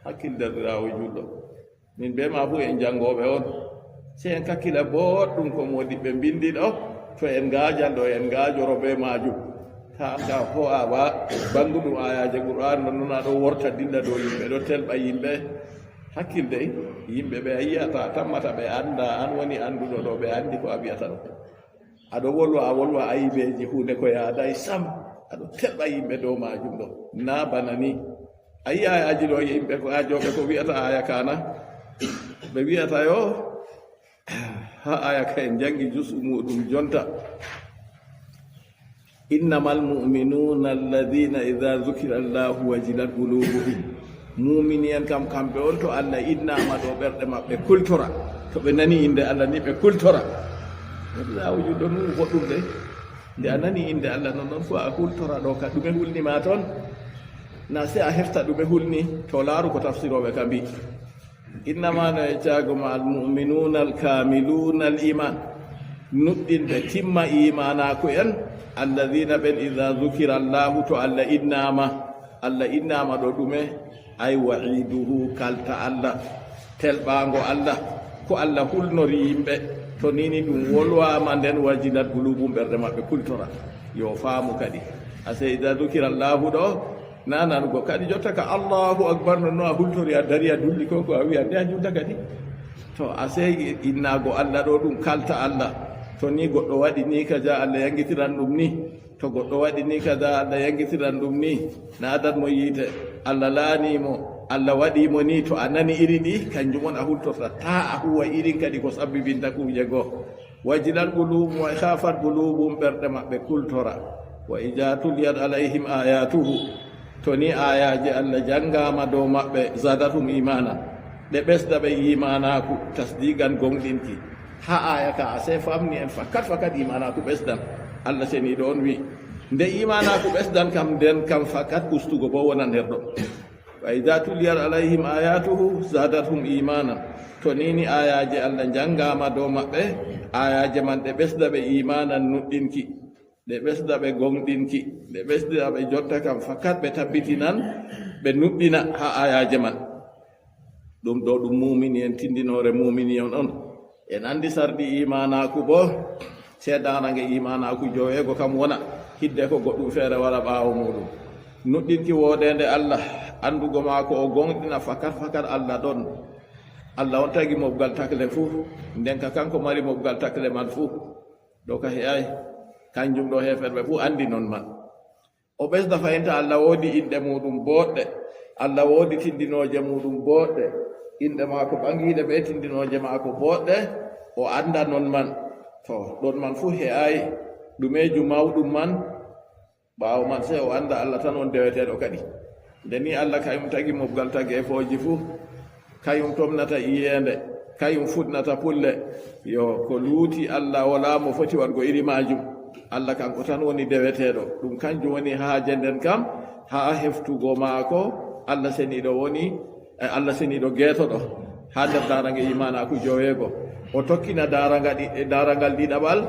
Hakkil derɗiraawo julɗo. Min be ma fuu en janngooɓe on. Sey en kakkila booɗɗum ko moodiɓɓe mbinndi ɗo, to en ngaajan ɗo, en ngaajoro be maajum. Taa ka ho'a ba bannguɗum ayaaje Qur'an non, non a ɗo worta dilla dow yimɓe, ɗo telɓa yimɓe. Hakkil dey, yimɓe ɓe a yi'ata, a tammata ɓe annda, an woni annduɗo ɗo, ɓe anndi ko a wi'ata ɗo. A ɗo wolwa, a wolwa ayibeeji huunde ko yaadaay sam. A ɗo telɓa yimɓe dow maajum ɗo. Naa bana ni. A yi'a ayaaji ɗo, yimɓe ko aajooɓe ko wi'ata aya kana. Ɓe wi'ata yo, haa aya ka en janngi jus'u muuɗum jonta. Innamal mu'minuuna alladina ida dukira Allahu wajilat qulubuhum. Muumini en kam, kamɓe on to Allah innaama ɗo ɓerɗe maɓɓe kultora. To ɓe nani innde Allah ni ɓe kultora. Laawo julɗo nun boɗɗum de. Nde a nani innde Allah non, non fuu a kultora ɗo ka ɗume hulni ma ton? Na sey a hefta ɗume hulni, to laaru ko tafsirooɓe ka mbi. Innama no e caago ma almu'minuuna alkaamiluuna al iman. Nuɗɗinɓe timma iimaanaaku en, alladina ɓen ida dukira Allahu to Allah innaama. Allah innaama ɗo ɗume? Ay wa'iduhu kalta Allah. Telɓaango Allah. Ko Allah hulnori yimɓe. To nini ɗum wolwaama nden wajilat qulubuhum ɓerɗe maɓɓe kultora. Yo faamu kadi. A sey ida dukira Allahu ɗo, na nanugo kadi jotta ka Allahu akbar non no a hultori a dari a dulli ko ko a wi'a de a julda kadi. To a sey innaago Allah ɗo ɗum kalta Allah. To ni goɗɗo waɗi ni kaja Allah yangitiran ɗum ni. To goɗɗo waɗi ni kaja Allah yangitiran ɗum ni. Na adan mo yiite. Allah laani mo. Allah waɗi mo ni to a nani iri ɗi kanjum on a hultorta. Taa a huwa irin kadi ko sabbibinta kuuje goo. Wajilat qulubuhum wa khafat qulubuhum ɓerɗe maɓɓe kultora. Wa ida tuliyat alayhim ayatuhu. To ni ayaaje Allah janngaama dow maɓɓe, zadathum imaana, ɗe ɓesda ɓe iimaanaaku, tasdiiqan goonɗinki. Haa aya ka a sey famni en fakat fakat iimaanaaku ɓesdan. Allah seniiɗo on wi'i, nde iimaanaaku ɓesdan kam, nden kam fakat ustugo boo wonan nder ɗon. Wa ida tuliyat alayhim ayatuhu zadathum imaana. To ni ni ayaaje Allah janngaama dow maɓɓe, ayaaje man ɗe ɓesda ɓe iimaanan nuɗɗinki. Ɗe ɓesda ɓe goonɗinki, ɗe ɓesda ɓe jotta kam fakat ɓe tabbitinan, ɓe nuɗɗina haa ayaaje man. Ɗum ɗo ɗum muumini en, tindinoore muumini en on. En anndi sarɗi iimaanaaku boo, seedaanange iimaanaaku joweego kam wona, hidde ko goɗɗum feere wara ɓaawo muuɗum. Nuɗɗinki woodeende Allah, anndugo maako o goonɗina fakat fakat Allah ɗon. Allah on tagi moɓgal takle fuu, nden ka kanko mari moɓgal takle man fuu. Ɗo ka he'aay, kanjum ɗo heeferɓe fuu anndi non man. O ɓesda fayinta Allah woodi inɗe muuɗum booɗɗe, Allah woodi tindinooje muuɗum booɗɗe, inɗe maako ɓaŋgiiɗe bee tindinooje maako booɗɗe, o annda non man. To, ɗon man fuu he'aay, ɗumeeju mawɗum man? Ɓaawo man, sey o annda Allah tan on deweteeɗo kadi. Nde ni Allah kayum tagi moɓgal tageefooji fuu, kayum tomnata iyeende, kayum fuɗnata pulle. Yo, ko luuti Allah, walaa mo foti waɗgo iri maajum. Allah kanko tan woni deweteeɗo. Ɗum kanjum woni haaje nden kam, haa heftugo maako, Allah seniiɗo woni, e Allah seniiɗo geetoɗo haa nder daarange iimaanaaku joweego. O tokkina daaranga ɗi-, daarangal ɗiɗaɓal,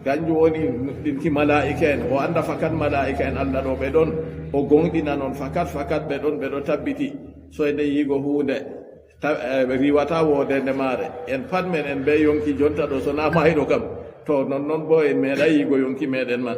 kanjum woni nuɗɗinki malaa'ika en. O annda fakat malaa'ika en Allah ɗo ɓe ɗon. O goonɗina non fakat, fakat ɓe ɗon, ɓe ɗo tabbiti. Soyde yiigo huunde. Ta- eh, ɓe riiwata woodende maare. En pat men en be yonki jonta ɗo, so na maayɗo kam. To non non bo en meeɗa yiigo yonki meɗen man.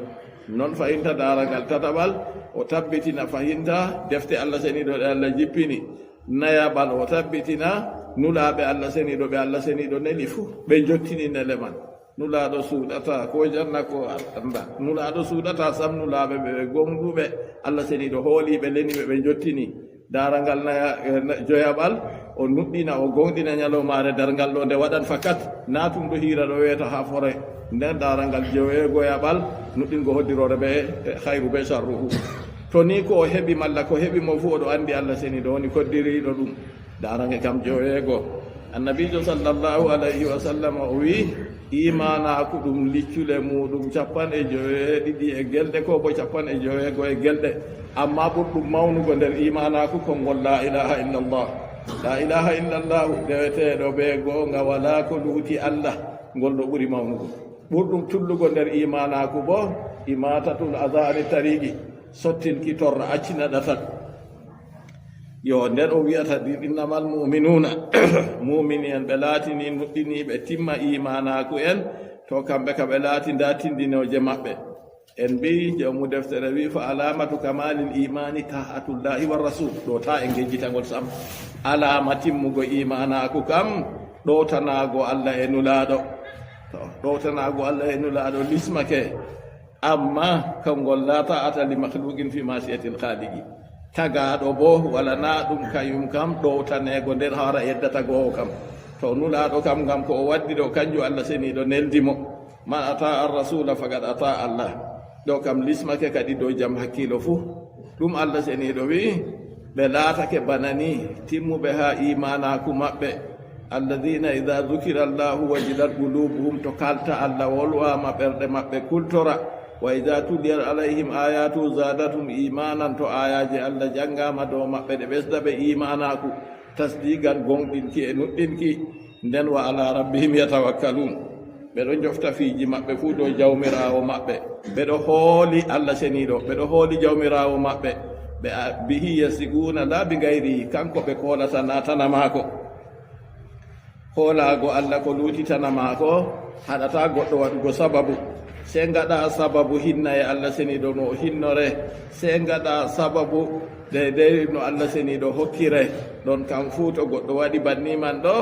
Non fahinta darangal tataɓal, o tabbitina fahinta defte Allah seniiɗo ɗe Allah jippini. Nayaɓal, o tabbitina nulaaɓe Allah seniiɗo ɓe Allah seniiɗo neli fu ɓe jottini nele man. Nulaaɗo suuɗata ko janna ko anda. Nulaaɗo suuɗata sam nulaaɓe ɓe ɓe gomɗuɓe Allah seniiɗo hooliɓe leniɓe ɓe jottini. Darangal naya- eh, na- joyaɓal, o nuɗɗina, o gonɗina ñalawmaare darngal ɗo nde waɗan fakat, na tum ɗo hiira ɗo weeta ha fore. Nden darangal joweegoyaɓal, nuɗɗingo hoddiroore be, eh, khayru be sharruhu. To ni ko o heɓi malla ko heɓi mo fu, oɗo andi Allah seniiɗo woni koddiriiɗo ɗum. Darange kam joweego. Annabiijo sallallahu alayhi wa sallam o wi, imaanaaku ɗum liccule muuɗum capanɗe joweeɗiɗi e gelɗe, ko bo capanɗe joweego e gelɗe. Amma ɓurɗum mawnugo nder imaanaaku konngol laa ilaaha illallah. Laa ilaaha illallahu, deweteeɗo be goonga, walaa ko luuti Allah, ngol ɗo ɓuri mawnugo. Ɓurɗum tullugo nder imaanaaku bo, imaatatul aza ani tariqi, sottinki torra, accina ɗatal. Yo, nden o wi'ata, "Innamal mu'minuna," mu'mini en ɓe laatini nuɗɗiniiɓe timma imaanaaku en, to kamɓe ka ɓe laati nda tindinooje maɓɓe. En mbi'i, joomu deftere wi'i, "Fa alamatu kamalil imani ta'atullahi wa rasul." Ɗo ta e ngejjitangol sam. Alaama timmugo imaanaaku kam, ɗowtanaago Allah e Nulaaɗo. To, ɗowtanaago Allah e Nulaaɗo lismake. Amma konngol la ta'ata li makhluqin fi ma'siyatil khaliqi. Tagaaɗo bo wala na ɗum kayum kam ɗowtaneego nder hara yeddata go'o kam. To Nulaaɗo kam ngam ko o waddi ɗo kanjum Allah seniiɗo neldi mo. Man ata ar-rasula faqad ata Allah. Ɗo kam lismake kadi dow jam hakkiilo fuu. Ɗum Allah seniiɗo wi'i, ɓe laatake bana ni, timmuɓe haa iimaanaaku maɓɓe. Alladhina idha dhukira Allahu wajilat qulubuhum, to kalta Allah wolwaama ɓerɗe maɓɓe kultora. Wa idha tuliyat alayhim ayatu zadathum imanan, to ayaaje Allah janngaama dow maɓɓe ɗe ɓesda ɓe iimaanaaku. Tasdiqan, gonɗinki e nuɗɗinki, nden wa ala rabbihim yatawakkalun. Ɓe ɗo njofta fiiji maɓɓe fuu dow Jawmiraawo maɓɓe. Ɓe ɗo hooli Allah seniiɗo, ɓe ɗo hooli Jawmiraawo maɓɓe. Ɓe a-, bihi yasiquna la bi gayrihi, kanko ɓe koolata na tana maako. Hoolaago Allah ko luuti tana maako, haɗata goɗɗo waɗugo sababu. Sey ngaɗa sababu hinna e Allah seniiɗo no o hinnore. Sey ngaɗa sababu deydey no Allah seniiɗo hokkire. Ɗon kam fuu to goɗɗo waɗi banni man ɗo,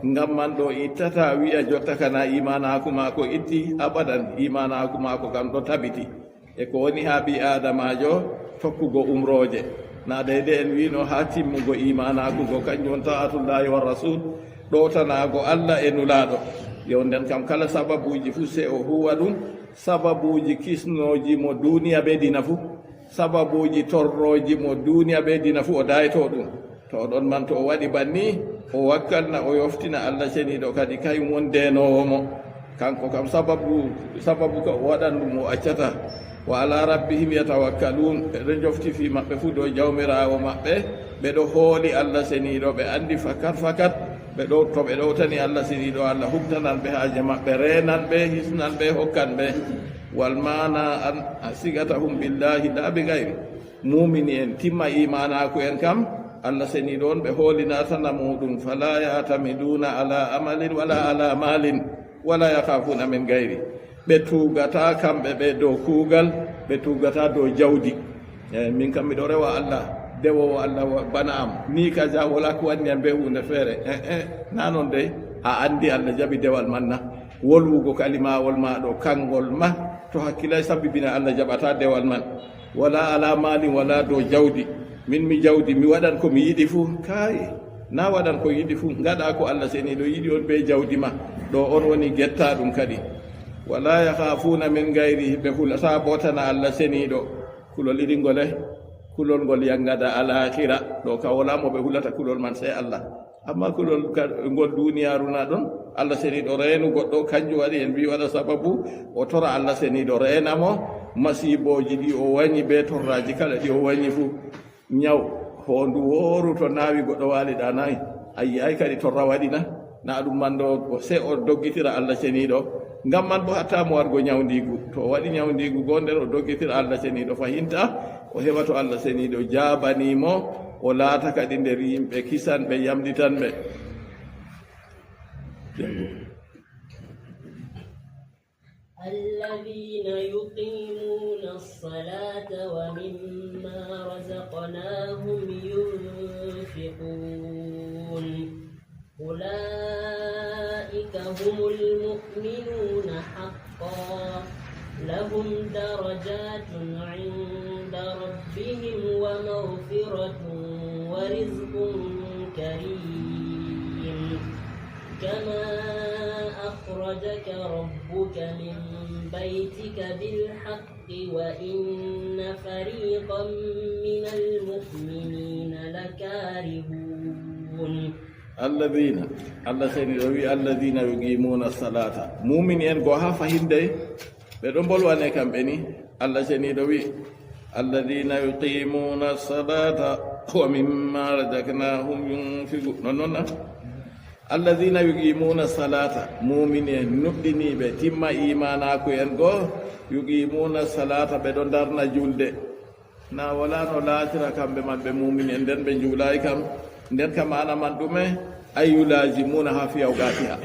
ngam man ɗo ittata wi'a jotta kana iimaanaaku maako itti, abadan iimaanaaku maako kam ɗo tabiti. E ko woni haa ɓii aadamaajo tokkugo umrooje. Na deydey en wi'no haa timmugo iimaanaaku go, kanjum won ta'atullahi wa rasul, ɗowtanaago Allah e Nulaaɗo. Yo nden kam kala sababuuji fuu sey o huuwa ɗum, sababuuji kisnooji mo duuniya bee diina fuu. Sababuuji torrooji mo duuniya bee diina fuu o dayto ɗum. To o ɗon man, to o waɗi banni, o wakkalna, o yoftina Allah seniiɗo kadi, kayum won deenoowo mo. Kanko kam sababu, sababu ka o waɗan ɗum o accata. Wa ala rabbihim yatawakkalun, ɓe ɗo njofti fii maɓɓe fuu dow Jawmiraawo maɓɓe, ɓe ɗo hooli Allah seniiɗo, ɓe anndi fakat fakat, ɓe ɗo, to ɓe ɗowtani Allah seniiɗo, Allah huɓtanan ɓe haaje maɓɓe, reenan ɓe, hisnan ɓe, hokkan ɓe. Wal maana an sigata hum billahi laa bi gayri. Muumini en timma iimaanaaku en kam, Allah seniiɗo on ɓe hoolinaata na muuɗum, fala ya'tamiduna ala amalin wala ala malin, wala yakhafuna min gayri. Ɓe tuugata kamɓe ɓe dow kuugal, ɓe tuugata dow jawdi. E, min kam miɗo rewa Allah, dewoowo Allah wa-, bana am. Ni kaja wala ko wanni am be huunde feere. E, e, na non dey, a anndi Allah jaɓi dewal man na? Wolwugo kalimawol ma ɗo, kangol ma, to hakkilay sabbibina Allah jaɓata dewal man. Wala ala malin, wala dow jawdi. Min mi jawdi, mi waɗan ko mi yiɗi fuu. Kaay, na waɗan ko yiɗi fuu. Ngaɗa ko Allah seniiɗo yiɗi on be jawdi ma. Ɗo on woni getta ɗum kadi. Wala yakhafuna min gayri, ɓe hulata bo tana Allah seniiɗo. Kulol irin ngole, kulol ngol yangada alakhira. Ɗo ka wala mo ɓe hulata kulol man sey Allah. Amma kulol ka-, ngol duniyaaru na ɗon, Allah seniiɗo reenu goɗɗo, kanjum waɗi en mbi waɗa sababu, o tora Allah seniiɗo reena mo, masiibooji ɗi o wañi be torraaji kala ɗi o wañi fuu. Ñaw, hoondu wooru to naawi goɗɗo waali ɗaanaay, a yi'aay kadi torra waɗi na? Na ɗum man ɗo, sey o doggitira Allah seniiɗo. Ngam man bo hatta mo wargo nyawndiigu, to o waɗi nyawndiigu goo, nden o doggitira Allah Ceniiɗo fahinta, o heɓa to Allah Ceniiɗo jaabanii mo, o laata kadi nder yimɓe kisanɓe, yamɗitanɓe. الذين يقيمون الصلاة ومما رزقناهم ينفقون. أولئك هم المؤمنون حقا. لهم درجات عند ربهم ومغفرة ورزق كريم. كما أخرجك ربك من بيتك بالحق وإن فريقا من المؤمنين لكارهون. Alladina, Allah Ceniiɗo wi, alladina yuqimuna salata. Mumini en goo haa fahin dey, ɓe ɗon mbolwane kamɓe ni. Allah Ceniiɗo wi, alladina yuqimuna salata wa mimma razaqnahum yunfiqun. Non non na? Alladina yuqimuna salata, mumini en nuɗɗiniiɓe, timma iimaanaaku en goo, yuqimuna salata, ɓe ɗo ndarna julde. Na wala no laatira kamɓe man ɓe mumini en, nden ɓe njuulaay kam. Nden ka maana man ɗume? Ay yulazimuna ha fi awqatiha.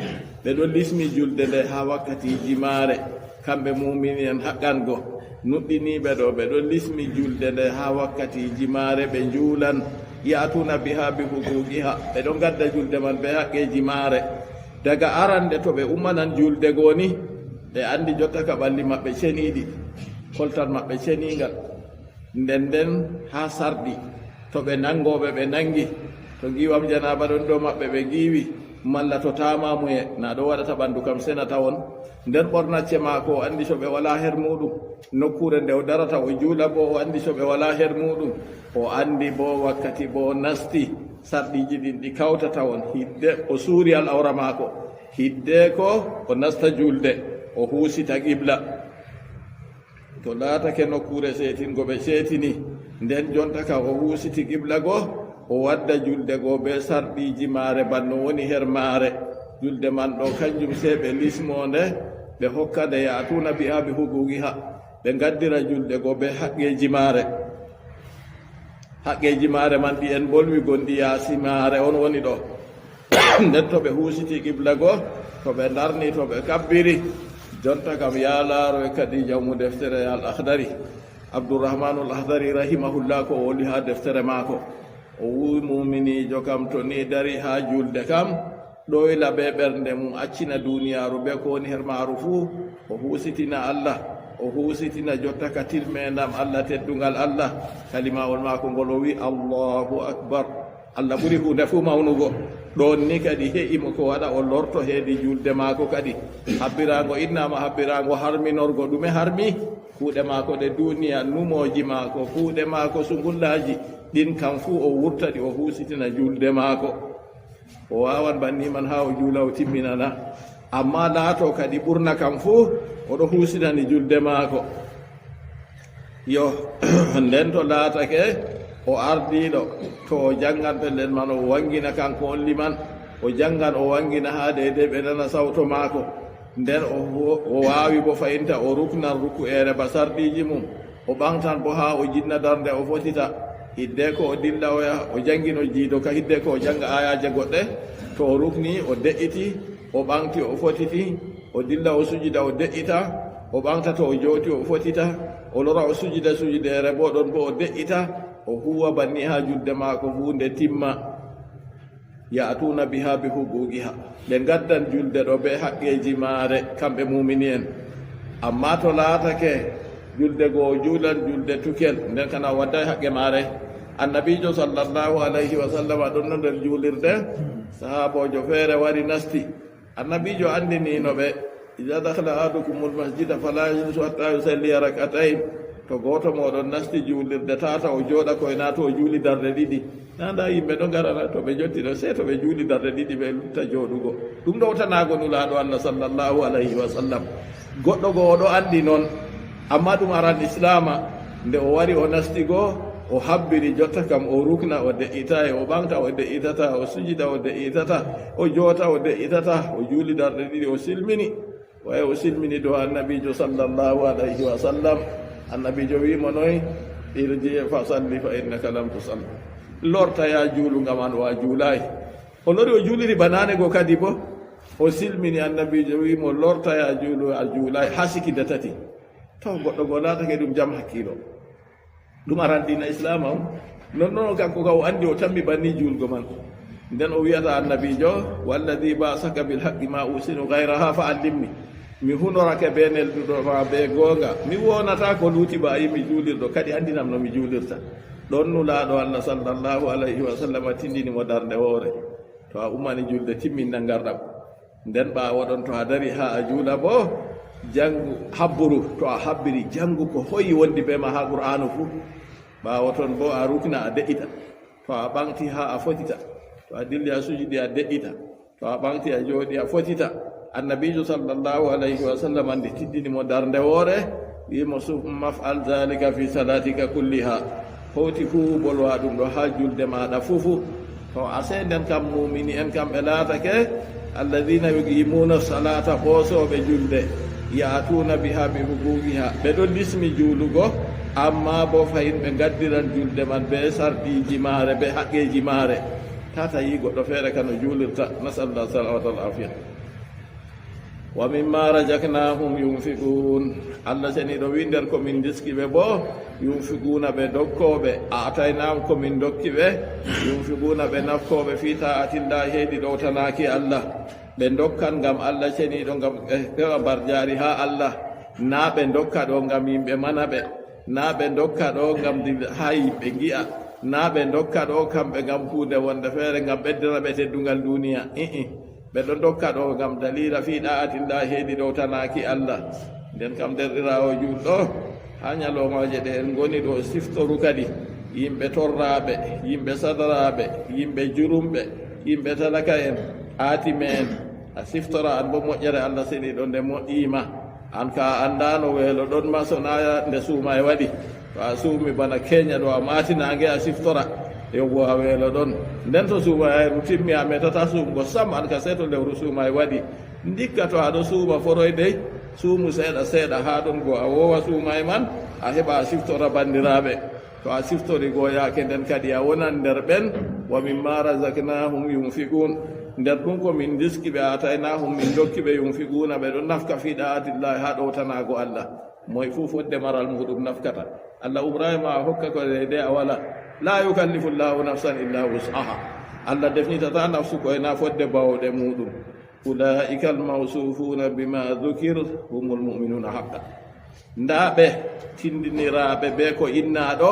Ɓe ɗo lismi julde nde ha wakkatiiji maare. Kamɓe mumini en haqqan go. Nuɗɗiniiɓe ɗo, ɓe ɗo lismi julde nde ha wakkatiiji maare, ɓe njuulan. Ya'tuna biha bi huquqiha. Ɓe ɗo ngadda julde man be haqqeeji maare. Daga arande to ɓe ummanan julde goo ni, ɓe andi jotta ka ɓalli maɓɓe ceniiɗi, koltal maɓɓe ceniingal. Nden nden haa sarɗi, to ɓe nangooɓe ɓe nangi, to ngiiwam janaaba ɗon dow maɓɓe ɓe ngiiwi, malla to taamamuye, na ɗo waɗata ɓandu kam sena tawon. Nden ɓornacce maako o andi to ɓe walaa her muuɗum, nokkuure nde o darata o juula boo o andi to ɓe walaa her muuɗum, o andi boo wakkati boo nasti, sarɗiiji ɗin ɗi kawtata on, hidde o suuri al'awra maako, hiddeko o nasta julde, o huusita qibla. To laatake nokkuure seetingo ɓe seetini, nden jonta ka o huusiti qibla go, o wadda julde go be sarɗiiji maare, banno woni her maare. Julde man ɗo, kanjum sey ɓe lismo nde, ɓe hokka nde, ya'tuna biha bi huquqiha, ɓe ngaddira julde go be haqqeeji maare. Haqqeeji maare man ɗi en mbolwi gonɗi yaasi maare, on woni ɗo. Nden to ɓe huusiti qibla go, to ɓe ndarni, to ɓe kabbiri, jonta kam yaa laaroy kadi jawmu deftere Al Akhdari, Abdurrahmanul Akhdari rahimahullah, ko o woli haa deftere maako. O wi, muminiijo kam to ni dari haa julde kam, ɗoyla be ɓernde mum, accina duniyaaru be ko woni her maaru fuu, o huusitina Allah, o huusitina jotta ka tilmeendam Allah, teddungal Allah. Kalimawol maako ngol o wi, Allahu Akbar. Allah ɓuri huunde fuu mawnugo. Ɗon ni kadi he'i mo ko waɗa o lorto heedi julde maako kadi. Habbiraango innaama habbiraango harminorgo. Ɗume harmi? Kuuɗe maako ɗe duniya, numooji maako, kuuɗe maako sungullaaji, ɗin kam fuu o wurta ɗi o huusitina julde maako. O waawan banni man haa o juula o timminana. Ammaa laato kadi ɓurna kam fuu o ɗo huusinani julde maako. Yo, nden to laatake o ardiiɗo, to o janngan pellel man, o wangina kanko on liman, o janngan, o wangina haa deydey ɓe nana sawto maako. Nden o, o waawi bo fayinta, o ruknan ruku'eere ba sarɗiiji mum, o ɓaŋgtan bo haa o jinna darnde, o fotita. Hiddeko o dilla o yaha, o janngino jiido ka, hiddeko o jannga aayaaje goɗɗe, to o rukni, o de'iti, o ɓaŋgti, o fotiti, o dilla o sujida, o de'ita, o ɓaŋgta to o jooti, o fotita, o lora o sujida sujideere bo ɗon bo o de'ita, o huuwa banni haa julde maako fuu nde timma. Ya'tuna biha bi huquqiha. Ɓe ngaddan julde ɗo be haqqeeji maare, kamɓe mumini en. Ammaa to laatake julde go o juulan julde tukel, nden kana o wadday haqqe maare. Annabiijo sallallahu alayhi wa sallama ɗon no nder juulirde, sahaaboojo feere wari nasti. Annabiijo anndiniino ɓe, "Iza dakhala ahadukumul masjida fala yajlisu hatta yusalliya rak'atayn." To gooto mooɗon nasti juulirde, tata o jooɗa koy naa to o juuli darɗe ɗiɗi. Na nda yimɓe ɗo ngarana to ɓe jotti ɗo, sey to ɓe juuli darɗe ɗiɗi ɓe lutta jooɗugo. Ɗum ɗowtanaago Nulaaɗo Allah sallallahu alayhi wa sallam. Goɗɗo go o ɗo anndi non, ammaa ɗum aran Islaama. Nde o wari o nasti go, o habbiri, jotta kam o rukna, o de'itaay, o ɓaŋgta, o de'itata, o sujida, o de'itata, o joota, o de'itata, o juuli darɗe ɗiɗi, o silmini. Waye o silmini dow annabiijo sallallahu alayhi wa sallam. Annabiijo wi'i mo noy? Irji fa salli fa innaka lam tusalli. Lorta ya juulu ngam an o a juulaay. O lori o juuliri ba naane go kadi bo. O silmini annabiijo wi'i mo lorta ya juulu a juulaay haa sikinda tati. To goɗɗo go laatake ɗum jam hakkiilo. Ɗum aran diina islaama on. Non non kanko ka o anndi o tammi banni juulgo man. Nden o wi'ata annabiijo, walladi ba'asaka bil haqqi ma usinu ghayraha fa allimni. Mi hunorake be nelduɗo ma be goonga. Mi wonata ko luuti ba a yi mi juulirɗo kadi anndinam no mi juulirta. Ɗon nulaaɗo Allah sallallahu alayhi wa sallam tindini mo darnde woore. To a ummani julde timmin nangarɗam. Nden ɓaawo ɗon to a dari haa a juula bo, jangu habburu, to a habbiri jangu ko hoyi wondi be ma haa Qur'aanu fuu. Ɓaawo ton bo a rukna a de'ita. To a ɓaŋti haa a fotita. To a dilli a sujidi a de'ita. To a ɓaŋti a jooɗi a fotita. Annabiijo sallallahu alayhi wa sallam andi tiddini mo darnde woore, wi'i mo summa fa'al dhalika fi salatika kulliha. Howti fuu bolwa ɗum ɗo haa julde maaɗa fuu fuu. To a sey nden kam muumini en kam ɓe laatake, alladhina yuqimuna salata, hoosooɓe julde, ya'tuna biha bi huquqiha, ɓe ɗon lismi juulugo, amma bo fahin ɓe ngaddiran julde man be sarɗiiji maare, be haqqeeji maare. Tata yi goɗɗo feere kano juulirta, nasallah salamata wal afiya. Wa mimma razaqnahum yunfiqun. Allah seniiɗo wi'i nder ko min diski ɓe bo, yunfiquna ɓe dokkooɓe, a'taynahum ko min dokki ɓe, yunfiquna ɓe naftooɓe fi ta'atillahi heydi ɗowtanaaki Allah. Ɓe dokkan ngam Allah seniiɗo ngam ɓe heɓa mbarjaari haa Allah. Naa ɓe dokka ɗo ngam yimɓe mana ɓe. Naa ɓe dokka ɗo ngam dil-, haa yimɓe ngi'a. Naa ɓe dokka ɗo kamɓe ngam huunde wonde feere ngam ɓeddana ɓe teddungal duniya. I'i. Ɓe ɗon dokka ɗo ngam dalila fi da'atillahi heydi ɗowtanaaki Allah. Nden kam derɗiraawo juulɗo, haa nyaloomaje ɗe en ngoni ɗo siftoru kadi. Yimɓe torraaɓe, yimɓe sadaraaɓe, yimɓe jurumɓe, yimɓe talaka en, aatime en. A siftora an bo moƴƴere Allah seniiɗo nde moƴƴiima. An ka a anndaano weelo ɗon ma so naa nde suuma e waɗi. To a suumi bana keenya ɗo a maati naange a siftora. Yowwa a weelo ɗon. Nden to suuma yayru timmi a metata suumgo sam an ka sey to lewru suuma e waɗi. Ndikka to a ɗo suuma foroy dey, suumu seeɗa seeɗa haa ɗon go a woowa suuma e man, a heɓa a siftora banndiraaɓe. To a siftori go yaake nden kadi a wonan nder ɓen, wa mimma razaqnahum yunfiqun. Nder ɗum ko min diski ɓe, ataynahum min dokki ɓe, yunfiquna ɓe ɗon nafka fi da'atillahi haa ɗowtanaago Allah. Moy fuu fodde maral muuɗum nafkata. Allah umraay ma a hokka ko deydey a wala. La yukallifu Allahu nafsan illa wus'aha. Allah defnitata nafsu ko e na fodde bawɗe muuɗum. Ulaa'ika al-mawsuufuuna bimaa dhukir humul mu'minuuna haqqan. Ndaa ɓe tindiniraaɓe bee ko innaa ɗo,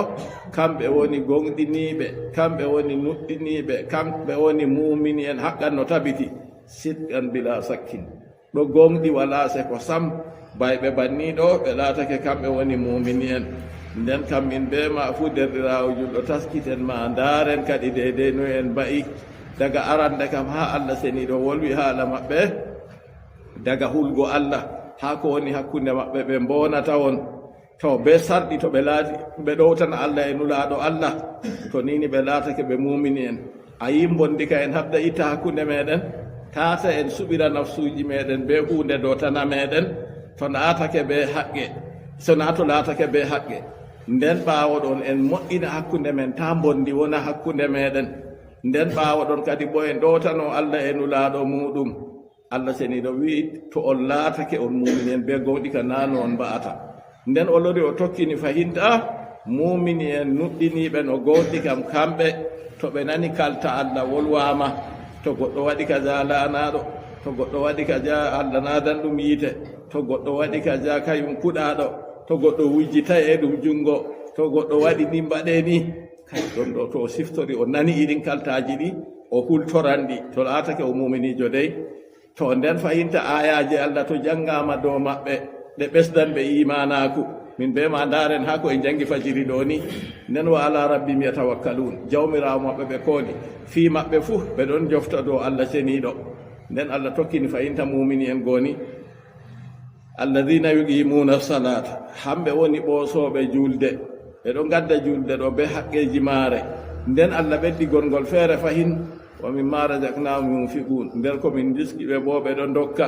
kamɓe woni gooŋɗiniiɓe, kamɓe woni nuɗɗiniiɓe, kamɓe woni muumini en haqqan no tabiti, sidqan bilaa sakkin. Ɗo gooŋɗi walaa seko sam, bayɓe banni ɗo ɓe laatake kamɓe woni muumini en. Nden kam min bee ma fuu derɗiraawo julɗo taskiten ma, ndaaren kadi deydey noy en mba'i. Daga arande kam haa Allah seniiɗo wolwi haala maɓɓe, daga hulgo Allah haa ko woni hakkunde maɓɓe ɓe mboonata on. To bee sarɗi to ɓe laati, ɓe ɗowtana Allah e nulaaɗo Allah, to nii ni ɓe laatake ɓe muumini en. A yii mbondika en haɓda itta hakkunde meeɗen, taata en suɓira nafsuuji meeɗen bee huunde dootana meeɗen, to laatake bee haqqe, so naa to laatake bee haqqe. Nden ɓaawo ɗon en moƴƴina hakkunde men, taa mbondi wona hakkunde meeɗen. Nden ɓaawo ɗon kadi boo en ɗowtano Allah e nulaaɗo muuɗum. Allah seniiɗo wi'i, to on laatake on muumini en bee gooŋɗi ka naa no on mba'ata. Nden o lori o tokkini fahinta, muumini en nuɗɗiniiɓe no gooŋɗi kam kamɓe, to ɓe nani kalta Allah wolwaama, to goɗɗo waɗi kaza laanaaɗo, to goɗɗo waɗi kaza Allah naadan ɗum yiite, to goɗɗo waɗi kaza kayum kuɗaaɗo, to goɗɗo wujji taye ɗum junngo, to goɗɗo waɗi ni mbaɗe ni. Kay ɗon ɗo to o siftori o nani irin kaltaaji ɗi, o hultoran ɗi, to laatake o muuminiijo dey. To nden fahinta aayaaje Allah to janngaama dow maɓɓe, ɗe ɓesdan ɓe iimaanaaku. Min bee ma ndaaren haa ko en janngi fajiri ɗo ni. Nden wa ala rabbihim yatawakkaluun. Jawmiraawo maɓɓe ɓe kooli. Fii maɓɓe fuu ɓe ɗon jofta dow Allah ceniiɗo. Nden Allah tokkini fahinta muumini en goni. Alladhina yuqimuuna salaata. Hamɓe woni ɓoosooɓe juulde. Ɓe ɗon ngadda juulde ɗo bee haqqeeji maare. Nden Allah ɓeddi gongol feere fahin. Wa mimma razaqnahum yunfiqun. Nder ko min diski ɓe boo ɓe ɗon ndokka.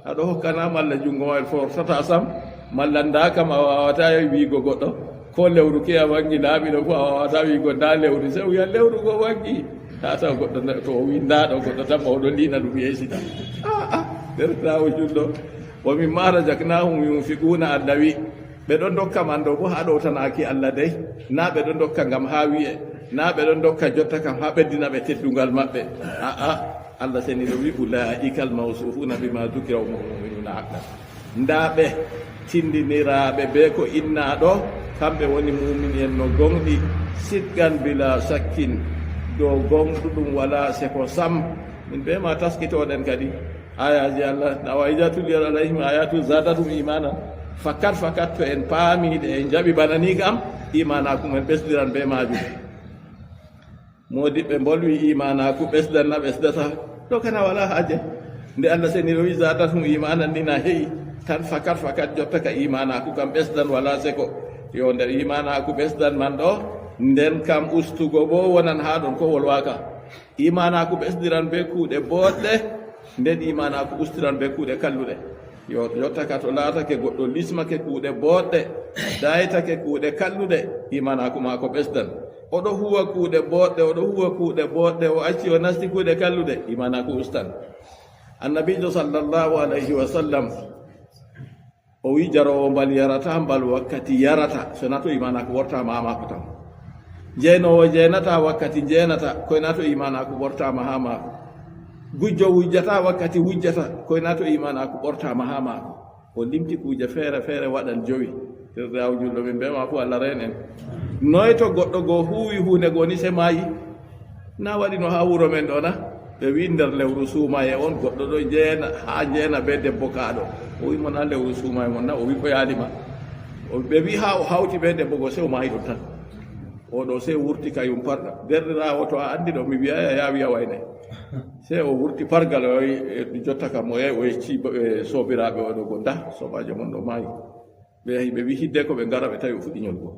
Aɗo hokkana malla junngo ma fortata sam, malla nda kam a wawata wiigo goɗɗo, ko lewru ke a wangi laaɓi ɗo fof a wawata wiigo nda lewru, se wiya lewru go wangi. Ta taw goɗɗo ne-, to o wi nda ɗo goɗɗo tan ma oɗo liina ɗum yeesita. Aa, nder tawo julɗo. Wa mimma razaqnahum yunfiquna, Allah wi, ɓe ɗon dokka man ɗo bo ha ɗowtanaki Allah dey, na ɓe ɗon dokka ngam ha wi'e, na ɓe ɗon dokka jotta kam ha ɓeddina ɓe teddungal maɓɓe. Aa, Allah seniɗo wi, ulaika almawsufuna bima dhukira wa mu'minuna haqqan. Nda ɓe tindiniraaɓe be ko inna ɗo, kamɓe woni muumini en no gonɗi, sidqan bila shakkin, dow gonɗuɗum wala seko sam. Min be ma taskitoɗen kadi. Ayaji Allah, na wa iza tuliyat alayhim ayatu zadatum imana. Fakat, fakat, to en paami ɗe, en jaɓi bana ni kam, imanaaku men ɓesdiran be maajum. Moodiɓɓe mbolwi imanaaku ɓesdan na ɓesdata. Ɗo kana wala haaje. Nde Allah seniɗo wi zadatum imanan ni na he'i. Tan fakat, fakat jotta ka imanaaku kam ɓesdan wala seko. Yo nde imanaaku ɓesdan man ɗo, nden kam ustugo bo wonan ha ɗon ko wolwaka. Imanaaku ɓesdiran be kuuɗe boɗɗe, nden imanaaku ustiran be kuuɗe kalluɗe. Yo, yottaka to laatake goɗɗo lismake kuuɗe boɗɗe, daytake kuuɗe kalluɗe, imanaaku maako ɓesdan. Oɗo huwa kuuɗe boɗɗe, oɗo huwa kuuɗe boɗɗe, o acci o nasti kuuɗe kalluɗe, imanaaku ustan. Annabiijo sallallahu alayhi wa sallam, o wi, jaroowo mbal yarata mbal wakkati yarata, so na to imanaaku ɓortaama ha maako tan. Jeenoowo jeenata wakkati jeenata, koy na to imanaaku ɓortaama ha maako. Gujjo wujjata wakkati wujjata, koy na to imanaaku ɓortaama ha maako. O limti kuuje feere feere waɗan jowi. Tirdawo julɗo min be ma fu Allah reen en. Noy to goɗɗo go huwi huunde go ni se maayi? Na waɗi no ha wuro men ɗo na? Ɓe wi nder lewru suumaye on goɗɗo ɗo jeena, ha jeena be debbo kaaɗo. O wi mo na lewru suumaye mon na? O wi ko yaali ma. O, ɓe wi ha o hawti be debbo go se o maayi ɗon tan. O ɗo se wurti ka yum parɗa. Derɗiraawo to a andi ɗo mi wiya ya, ya wiya wayne. Se o wurti pargal o wi, e, jotta kam o yahi o yecci, e, soobiraaɓe o ɗo go nda soobaajo mon ɗo maayi. Ɓe yahi ɓe wi hidde ko ɓe ngara ɓe tawi o fuɗi nyolgo.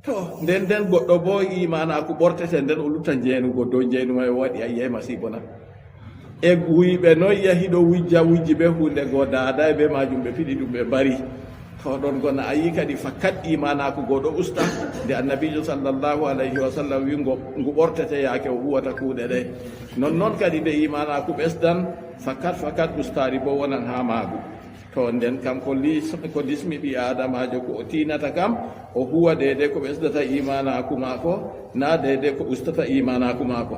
To, nden, nden goɗɗo bo imanaaku ɓortete, nden o lutta jeenugo dow jeenu may, o waɗi a yi'ay masiibo na? E wuyɓe noy yahi ɗo wujja wujji be huunde go daadaay be maajum, ɓe piɗi ɗum ɓe mbari. To, ɗon gona a yi kadi fakat imanaaku go ɗo usta, nde annabiijo sallallahu alayhi wa sallam wi ngo, ngu ɓortete yaake o huwata kuuɗe ɗe. Non, non kadi nde imanaaku ɓesdan, fakat, fakat ustaari bo wonan haa maagu. To nden kam ko lis-, ko lismi ɓii aadamaajo ko o tiinata kam, o huwa deydey ko ɓesdata iimaanaaku maako, naa deydey ko ustata iimaanaaku maako.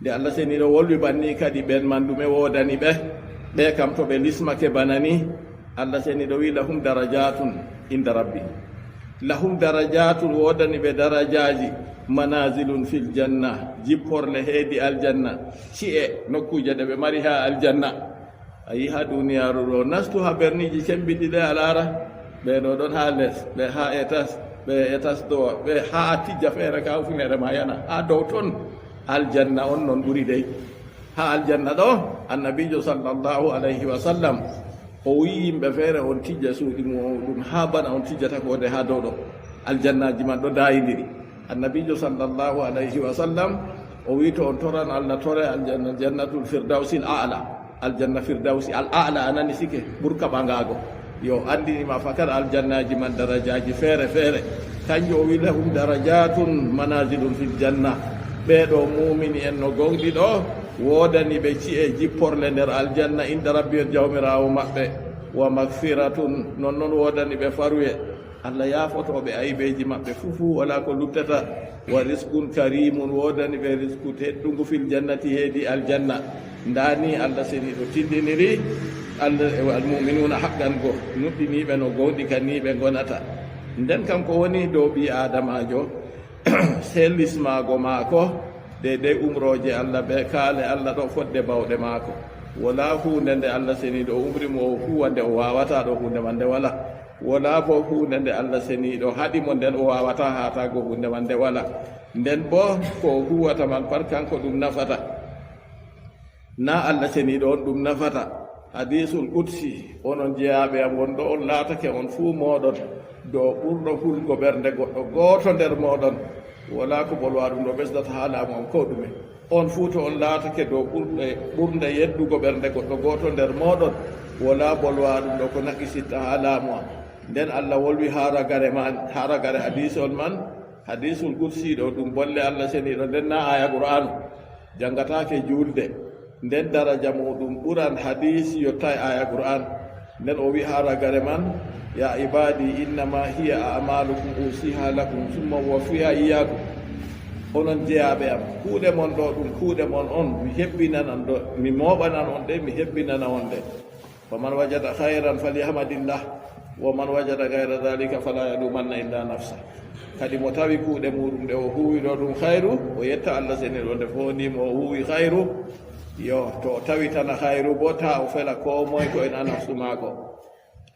Nde Allah seniiɗo wolwi banni kadi ɓen man ɗume woodani ɓe, ɓe kam to ɓe lismake bana ni, Allah seniiɗo wi, "Lahum darajatun inda rabbihim." Lahum darajatun woodani ɓe darajaaji, manazilun fil janna, jipporle heedi aljanna, ci'e nokkuuje ɗe ɓe mari haa aljanna. A yi haa duniyaaru ɗo, nastu haa berniiji cembiɗɗi ɗe a laara, ɓe ɗo ɗon haa les, ɓe haa etas, ɓe etas dowa, ɓe haa tijja feere ka hufinere ma yana, haa dow ton. Aljanna on non ɓuri dey. Haa aljanna ɗo, annabiijo sallallahu alayhi wa sallam, o wi'i yimɓe feere on tijja suuɗi muɗum haa bana on tijjata ko de haa dow ɗo. Aljannaaji man ɗo daayindiri. Annabiijo sallallahu alayhi wa sallam, o wi'i to on toran Allah tore aljanna, jannatul firdawsil a'la. Aljanna firdawsi al a'la a nani sike, ɓurka ɓangaago. Yo anndini ma fakat aljannaaji man darajaaji feere feere. Kanjum o wi'i lahum darajatun manazilun fil janna. Ɓee ɗo muumini en no gonɗi ɗo, woodani ɓe ci'e jipporle nder aljanna inda rabbihim jawmiraawo maɓɓe. Wa magfiratun, non non woodani ɓe faruye. Allah yaafoto ɓe aybeeji maɓɓe fuu fuu, walaa ko luttata. Wa rizqun karimun, woodani ɓe risku teddungu fil jannati, heedi aljanna. Ndaa ni Allah seniiɗo tindiniri, Allah, almu'minuuna haqqan go, nuɗɗiniiɓe no gooŋɗi ka ni ɓe ngonata. Nden kam ko woni dow ɓii aadamaajo, sey lismaago maako, deydey umrooje Allah bee kaale Allah ɗo fodde bawɗe maako. Walaa huunde nde Allah seniiɗo umri mo o huuwa nde o waawataa ɗo huunde man nde walaa. Walaa boo huunde nde Allah seniiɗo haɗi mo nden o waawataa haataago huunde man nde walaa. Nden boo ko o huuwata man pat kanko ɗum nafata. Naa Allah seniiɗo on ɗum nafata. Hadiisul qudsi, onon jeyaaɓe am, won ɗo on laatake on fuu mooɗon dow ɓurɗo hulgo ɓernde goɗɗo gooto nder mooɗon. Walaa ko ɓolwa ɗum ɗo ɓesdata haa laamu am koo ɗume. On fuu to on laatake dow ɓurɗe, ɓurnde yeddugo ɓernde goɗɗo gooto nder mooɗon, wo laaɓol wa ɗum ɗo ko naɓisitta haa laamu am. Nden Allah wolwi haa ragare man, haa ragare hadiisol man, hadiisul qudsi ɗo ɗum bolle Allah seniiɗo, nden naa aaya Qur'aanu. Janngataake juulde, nden daraja muuɗum ɓuran hadiisi yottaay aaya Qur'aan. Nden o wi'i haa ragare man, "Ya ibaadi, innama hiya a'malukum usiha lakum, summa uwaffiha iyyakum." Onon jeyaaɓe am, kuuɗe mon ɗo, ɗum kuuɗe mon on, mi hebbinan on ɗo, mi mooɓanan on ɗe, mi hebbinana on ɗe. Faman wajada khayran falyahmadillah, wa man wajada ghayra dhalika fala yalumanna illa nafsa. Kadi mo tawi kuuɗe muuɗum ɗe o huuwi ɗo ɗum khayru, o yetta Allah seniiɗo nde foondii mo o huuwi khayru. Yo, to o tawitana khayru bo, taa o fela koo moye ko en a nafsu maako.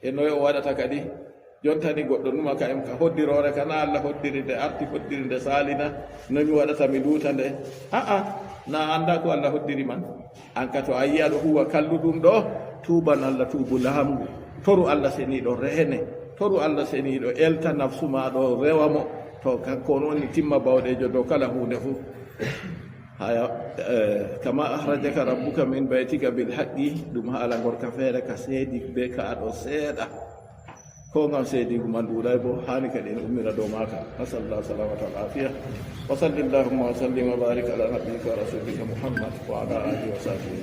E noye o waɗata kadi? Jonta ni goɗɗo numa ka em ka hoddiroore ka na Allah hoddiri nde, arti hoddiri nde saalina, no mi waɗata mi luuta nde? A'a, na a annda ko Allah hoddiri man. An ka to a yi'a ɗo huuwa kalluɗum ɗo, tuuban Allah tuubu laamngu. Toru Allah seniiɗo reene, toru Allah seniiɗo elta nafsu ma ɗo rewa mo. To kanko on woni timma bawɗeejo dow kala huunde fuu. Haya, eh, kama akhrajaka rabbuka min baytika bil haqqi, ɗum haala ngorka feere ka seedi be ka ɗo seeɗa. Ko ngam seedigu man ɗuuɗay bo, haani kadi en ummira dow maaka. Nasallahu salamata wal afiya. Wa sallallahu wa sallim wa barik ala nabiyyika wa rasulika Muhammad wa ala alihi wa sahbihi.